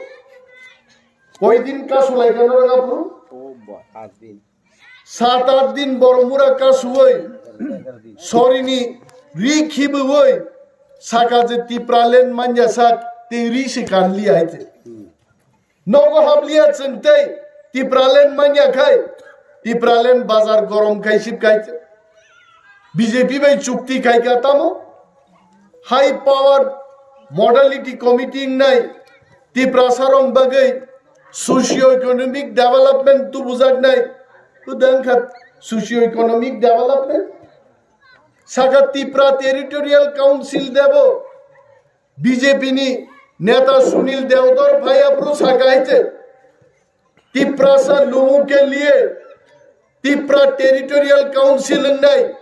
Koidin kasulai khe norok aphuru? Oh, bo, has been. Sat at din Bormura kasuwi, sorini ri khibiwi, saka je Tipraland manya sak, tei ri se kanliya hai se. Nogo habliya chwng tei Tipraland manya khai, Tipraland bazar gorom khai sip khai se. B J P bai chukti khai kha tamo? High power modality committee wngnai Tiprasarok bagwi socio economic development tubujaknai. Hwdang kha socio economic development? Saka Tipra Territorial Council debo B J P ni neta Sunil Deodor phai aphuru saka hai se. Tiprasa lumu ke liye Tipra Territorial Council wngnai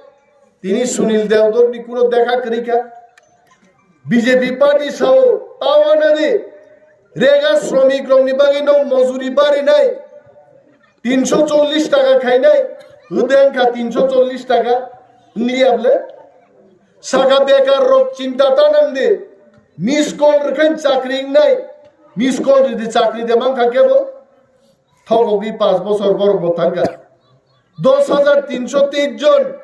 Tini Sunil Deodor ni kuno dekha kwrwi kha. B J P party sao tawana de rega sromik rok ni bagwi no mojuri bari nai tinsho chollish taka khainai, hwdeng kha tinsho chollish taka, wngli able. Saka bekar rok chinta ta nang de, miss call rwkhain chakri wngnai, miss call rwdi chakri de mankha kebo, thokogwi panch bochor borok bo thangkha. Dos hajar tinsho teis jon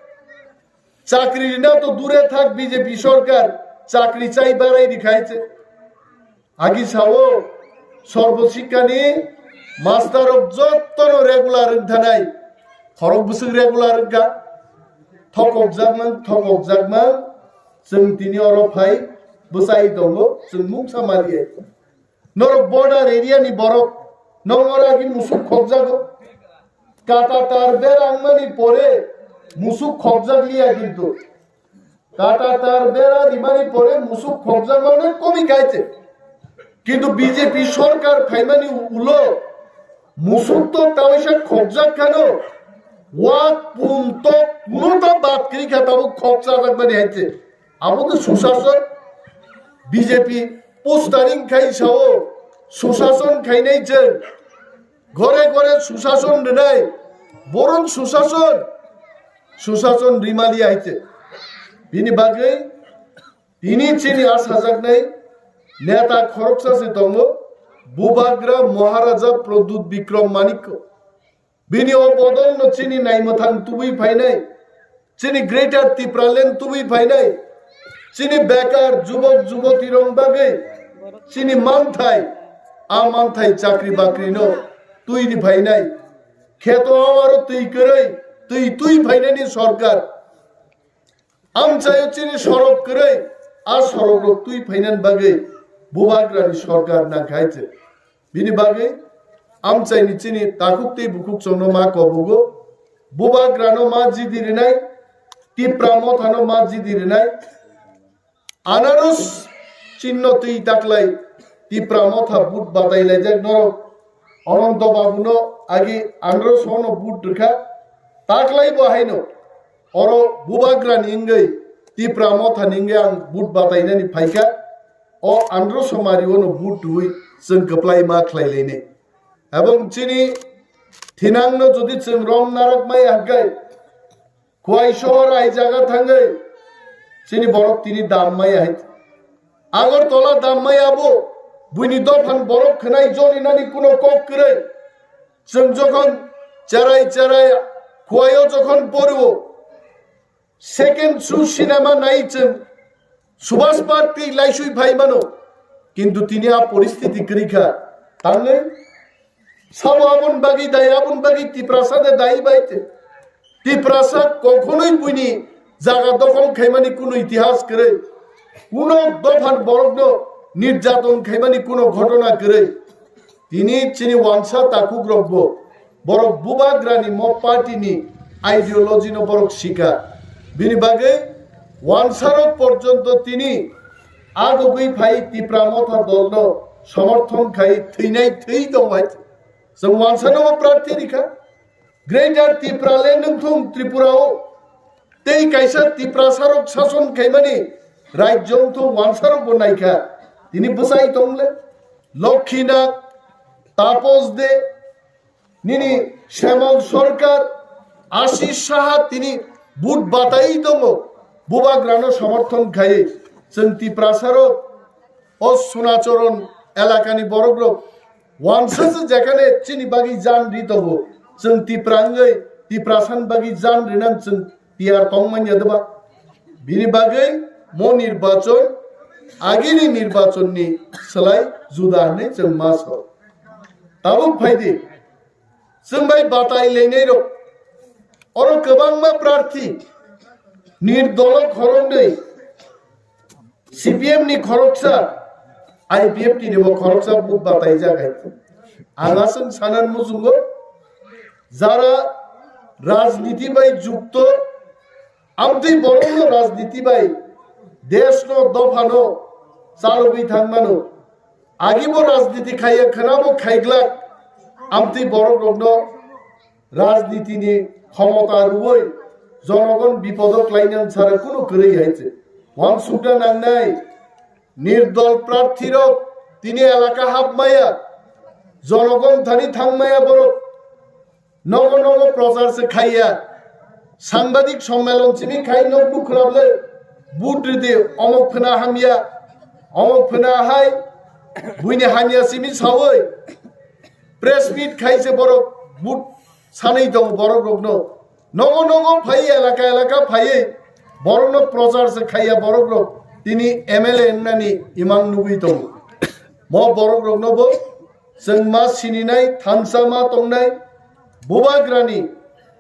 chakri rina to dure thak, B J P sorkar chakri chai barai rikhaise. Agi sao, Sarva Shiksha ni master rok jotto no regular wng thanai, khorok bwswk regular wngkha, thokok jakmang, thokok jakmang, chwng tini oro phai bwchai tongo, chwng mungsa maliya. Norok border area ni borok, nong oro agi musuk khokjago. Kata tar bera wngmani pore musuk khokjak liya kintu. Kata tar bera rimani pore musuk khokjakmani komi kaise. Kintu B J P sorkar phaimani ulo musuk to tawaisa khokjak khano, wak pun to kuno ta bad kri kha tabuk khokjajakmani haise. Abo to susason, B J P postering khai sao, susason khainai chwng, gore gore susason rwnai, boron susason, susason rimali haise. Bini bagwi tini chini asajaknai neta khoroksa se tongo, Bubagra Maharaja Pradyut Bikram Manikko. Bini o bodol no chini naimwthang tubui phainai, chini Greater Tipraland tubui phainai, chini bekar jubok juboti rok bagwi chini manthai, a manthai chakri bakri no twi ri phainai, kheto awaro twi kwrwi twi twi phainani sorkar. Amchaio chini sorok kwrwi, a sorok rok twi phainani bagwi Bubagrani sorkar nangkha hai se. Bini bagwi amchaini chini takhuk tei bukhuk chongno ma kobugo, Bubagrano ma jidi rinai, Tipra Mothano ma jidi rinai, anaros chinno twi taklai Tipra Motha but batai laijak norok Ananto Babuno agi andro sono but rwkha, taklai bo haino oro Bubagrani wngwi Tipra Mothani wngwi ang but batainani phaikha, o andro somari ono but rwui chwng kwplai ma khlai lainai. Ebong chini thinangno jodi chwng rom narak maya hwnkhe, Khwai sohor ai jaga thangwi chini borok tini dam maya hai. Agartala dam maya bo buini dophan borok khwnai jolinani kuno kok kwrwi. Chwng jokhon cherai cherai Khwaio jokhon porio, second show cinema nai chwng Subhash Party laisui phai mano, kintu tini a poristiti kwrwi kha. Tangwi sabo aboni bagwi dai, aboni bagwi Tiprasa de dai bai te. Tiprasa kokhonoi buini jaga dokhol khaimani kuno itihas kwrwi, kuno dophan borokno nirjaton khaimani kuno ghotona kwrwi. Tini chini wansa takhuk rok bo borok Bubagrani mo party ni ideology no borok sika. Bini bagwi wansa rok porjonto tini agogwi phai Tipra Motha dol no somorthon khai thwinai thwi tong hai. Chwng wansa no bo prarthi rikha. Greater Tipraland wngthung Tripura o tei kaisa Tiprasa rok sason khaimani rajyo wngthung wansa rok bo naikha. Tini bwsai tongle Lokhina, Tapos De, nini Shemal Sorkar, Ashish Saha tini but batai tongo, Bubagrano somorthon khai chwng Tiprasa rok o Sunacharan elakani borok rok wansa se jekhane chini bagwi jan ri tongo, chwng Tipra wngwi Tiprasan bagwi jan rinan chwng tiyar tongmanya deba? Bini bagwi mo nirbachon, agini nirbachonni slai juda hinwi chwng ma sao. Tabuk phaidi, chwng bai batai leinai rok. Oro kwbangma prarthi, nirdolo khoroknwi, C P M ni khoroksa, I P F T ni bo khoroksa but batai jagai. Ang aswng sanan muchungo, jara rajniti bai jukto, amtwi borokno rajniti bai desno dophano chalogwi thangmano. Agibo rajniti khaiya khwnabo khaiglak, amtwi borok rokno rajniti ni khomota rwui jonogon bipodo klainani sara kuno kwrwi hai se. Wansukna nangnai, nirdol prarthirok tini elaka hapmaya, jonogon thani thangmaya borok. Nogo nogo prochar se khaiya. Sangbadik sommelon simi khai nok duk khwrable. But ridi omok phwna hamya. Omok phwna hai buini hamya simi sawi. Press meet khai se borok but sanai tongo borok rokno. Nogo nogo phai elaka elaka phaiwi borokno prochar se khaiya borok rok. Tini M L A wngnani imang nugwi tongo. Mo borok rokno bo Chwng ma sininai thansa ma tongnai, Bubagrani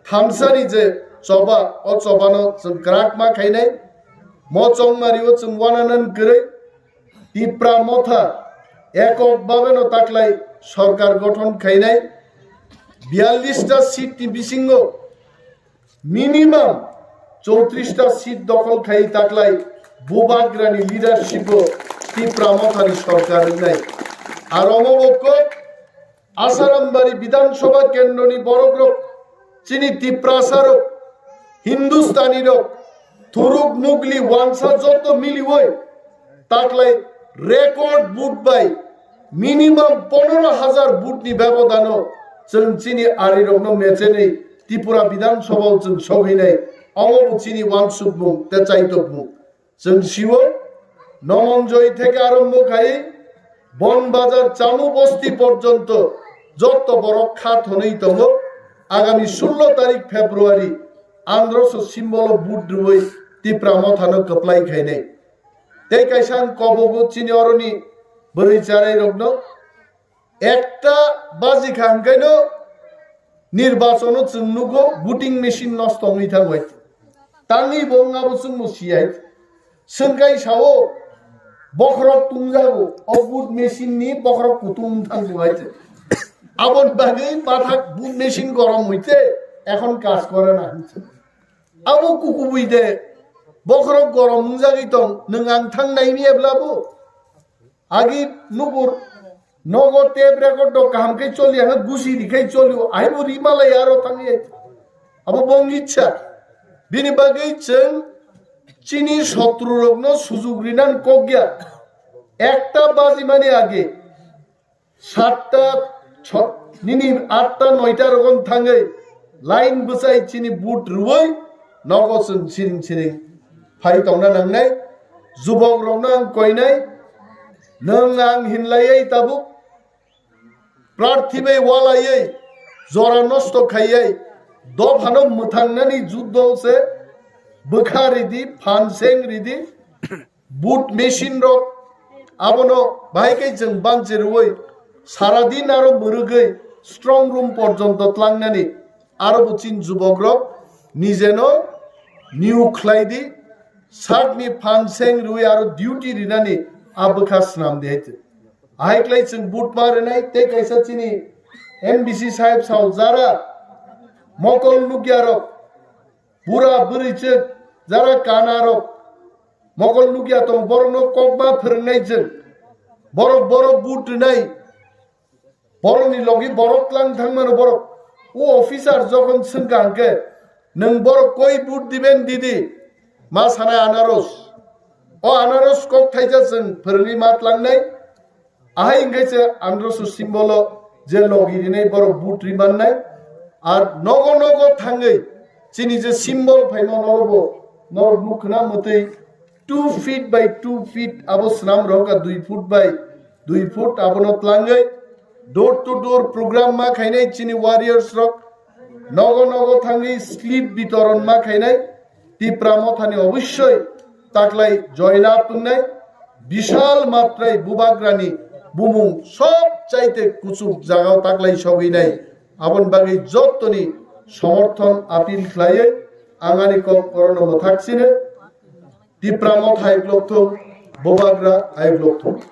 thansani je choba, o chobano chwng kwrak ma khainai. Mo chongmario chwng wananan kwrwi Tipra Motha ekok babeno taklai sorkar gothon khainai. Biyallis ta seat ni bisingo minimum chowtris ta seat dokhol khai taklai Bubagrani leadership o Tipra Mothani sorkar wngnai. Ar omo bo kok Asarambari Bidhan Sabha kendroni borok rok, chini Tiprasa rok, Hindustani rok, Turuk, Mugli, Wansa joto miliwi taklai record vote bai minimum pondro hajar vote ni bebodano chwng chini arirokno mechenwi Tripura Bidhan Sabha o chwng sogwinai. Omo bo chini wansukmung tei chaitokmung. Chwng siwo Nomonjoi theke arombo khai Bon Bazar Chamu Bosti porjonto jotto borok kha thonwi tongo. Agami sullo tarik February androso symbol o vote rwui Tipra Mothano kwplai khainai. Tei kaisa ang kobogo chini oroni bwrwi charairokno ekta baji kha hwnkhaino nirbachono chwng nugo voting machine nosto wngwi thango hai. Tangwi bo wng abo chwngno siyai. Swngkai sao bokhorok tungjago o vote machine ni bokhorok kutung wng thango hai. Aboni bagwi bathak vote machine gorom hoite ekhon kaj kore na. Abo kukubui de bokhorok gorom wngjagwi tong, nwng ang thang naimi ebla bo. Agi nubur nogo tape record do kaham khe choli, ang gusi rikhai choli, aibo rimalai aro thangwi. Abo bong ichha. Bini bagwi chwng chini sotru rokno sujuk rinan kokya. Ekta bajimani age satta cho-, nini atta noita rogon thangwi line bwchai chini vote rwui nogo chwng siring siring phai tongna nangnai. Jubok rokno ang koinai, nwng ang hinlaiwi tabuk prarthi bai walaiwi jora nosto khaiwi dophano mwthangnani juddo se bwkha ridi, phan seng ridi. Vote machine rok abono bahai khe chwng banchi rwui sara din aro mwrwgwi strong room porjonto tlangnani aro bo chini jubok rok nijeno niyok khlai di, sakni phan seng rwui aro duty rinani a bwkha swnam di hai. Ahai khlai chwng vote ma rwnai tei kaisa chini M D C saheb sao jara mokol nukya rok, bura bwrwi chwk, jara kana rok, mokol nukya tong, borokno kokma phwrwngnai chwng. Borok, borok vote rwnai. Borokni logi borok tlang thangmano borok. O officer jokhon swngkha hwnkhe, "Nwng borok koi vote diben didi?" Ma sanai anaros. O anaros kok thaisa chwng phwrwngwi ma tlangnai. Ahai hwnkhe se androso symbol o je logi rinai borok vote ri mannai. Ar nogo nogo thangwi chini je symbol phaima norokbo norok nukhwna mwtwi two feet by two feet abo swnam rohorkha, dui foot by dui foot abono tlangwi door to door program ma khainai chini warriors rok nogo nogo thangwi slip bitoron ma khainai. Tipra Mothani obossoi taklai joy lab wngnai, bishal matrai Bubagrani bumung sob chaite kuchuk jagao taklai sogwinai. Aboni bagwi jottoni somorthon appeal khlaiwi ang ani kok orono mwthak sino. Tipra Motha ayuk lokthung, Bubagra ayuk lokthung.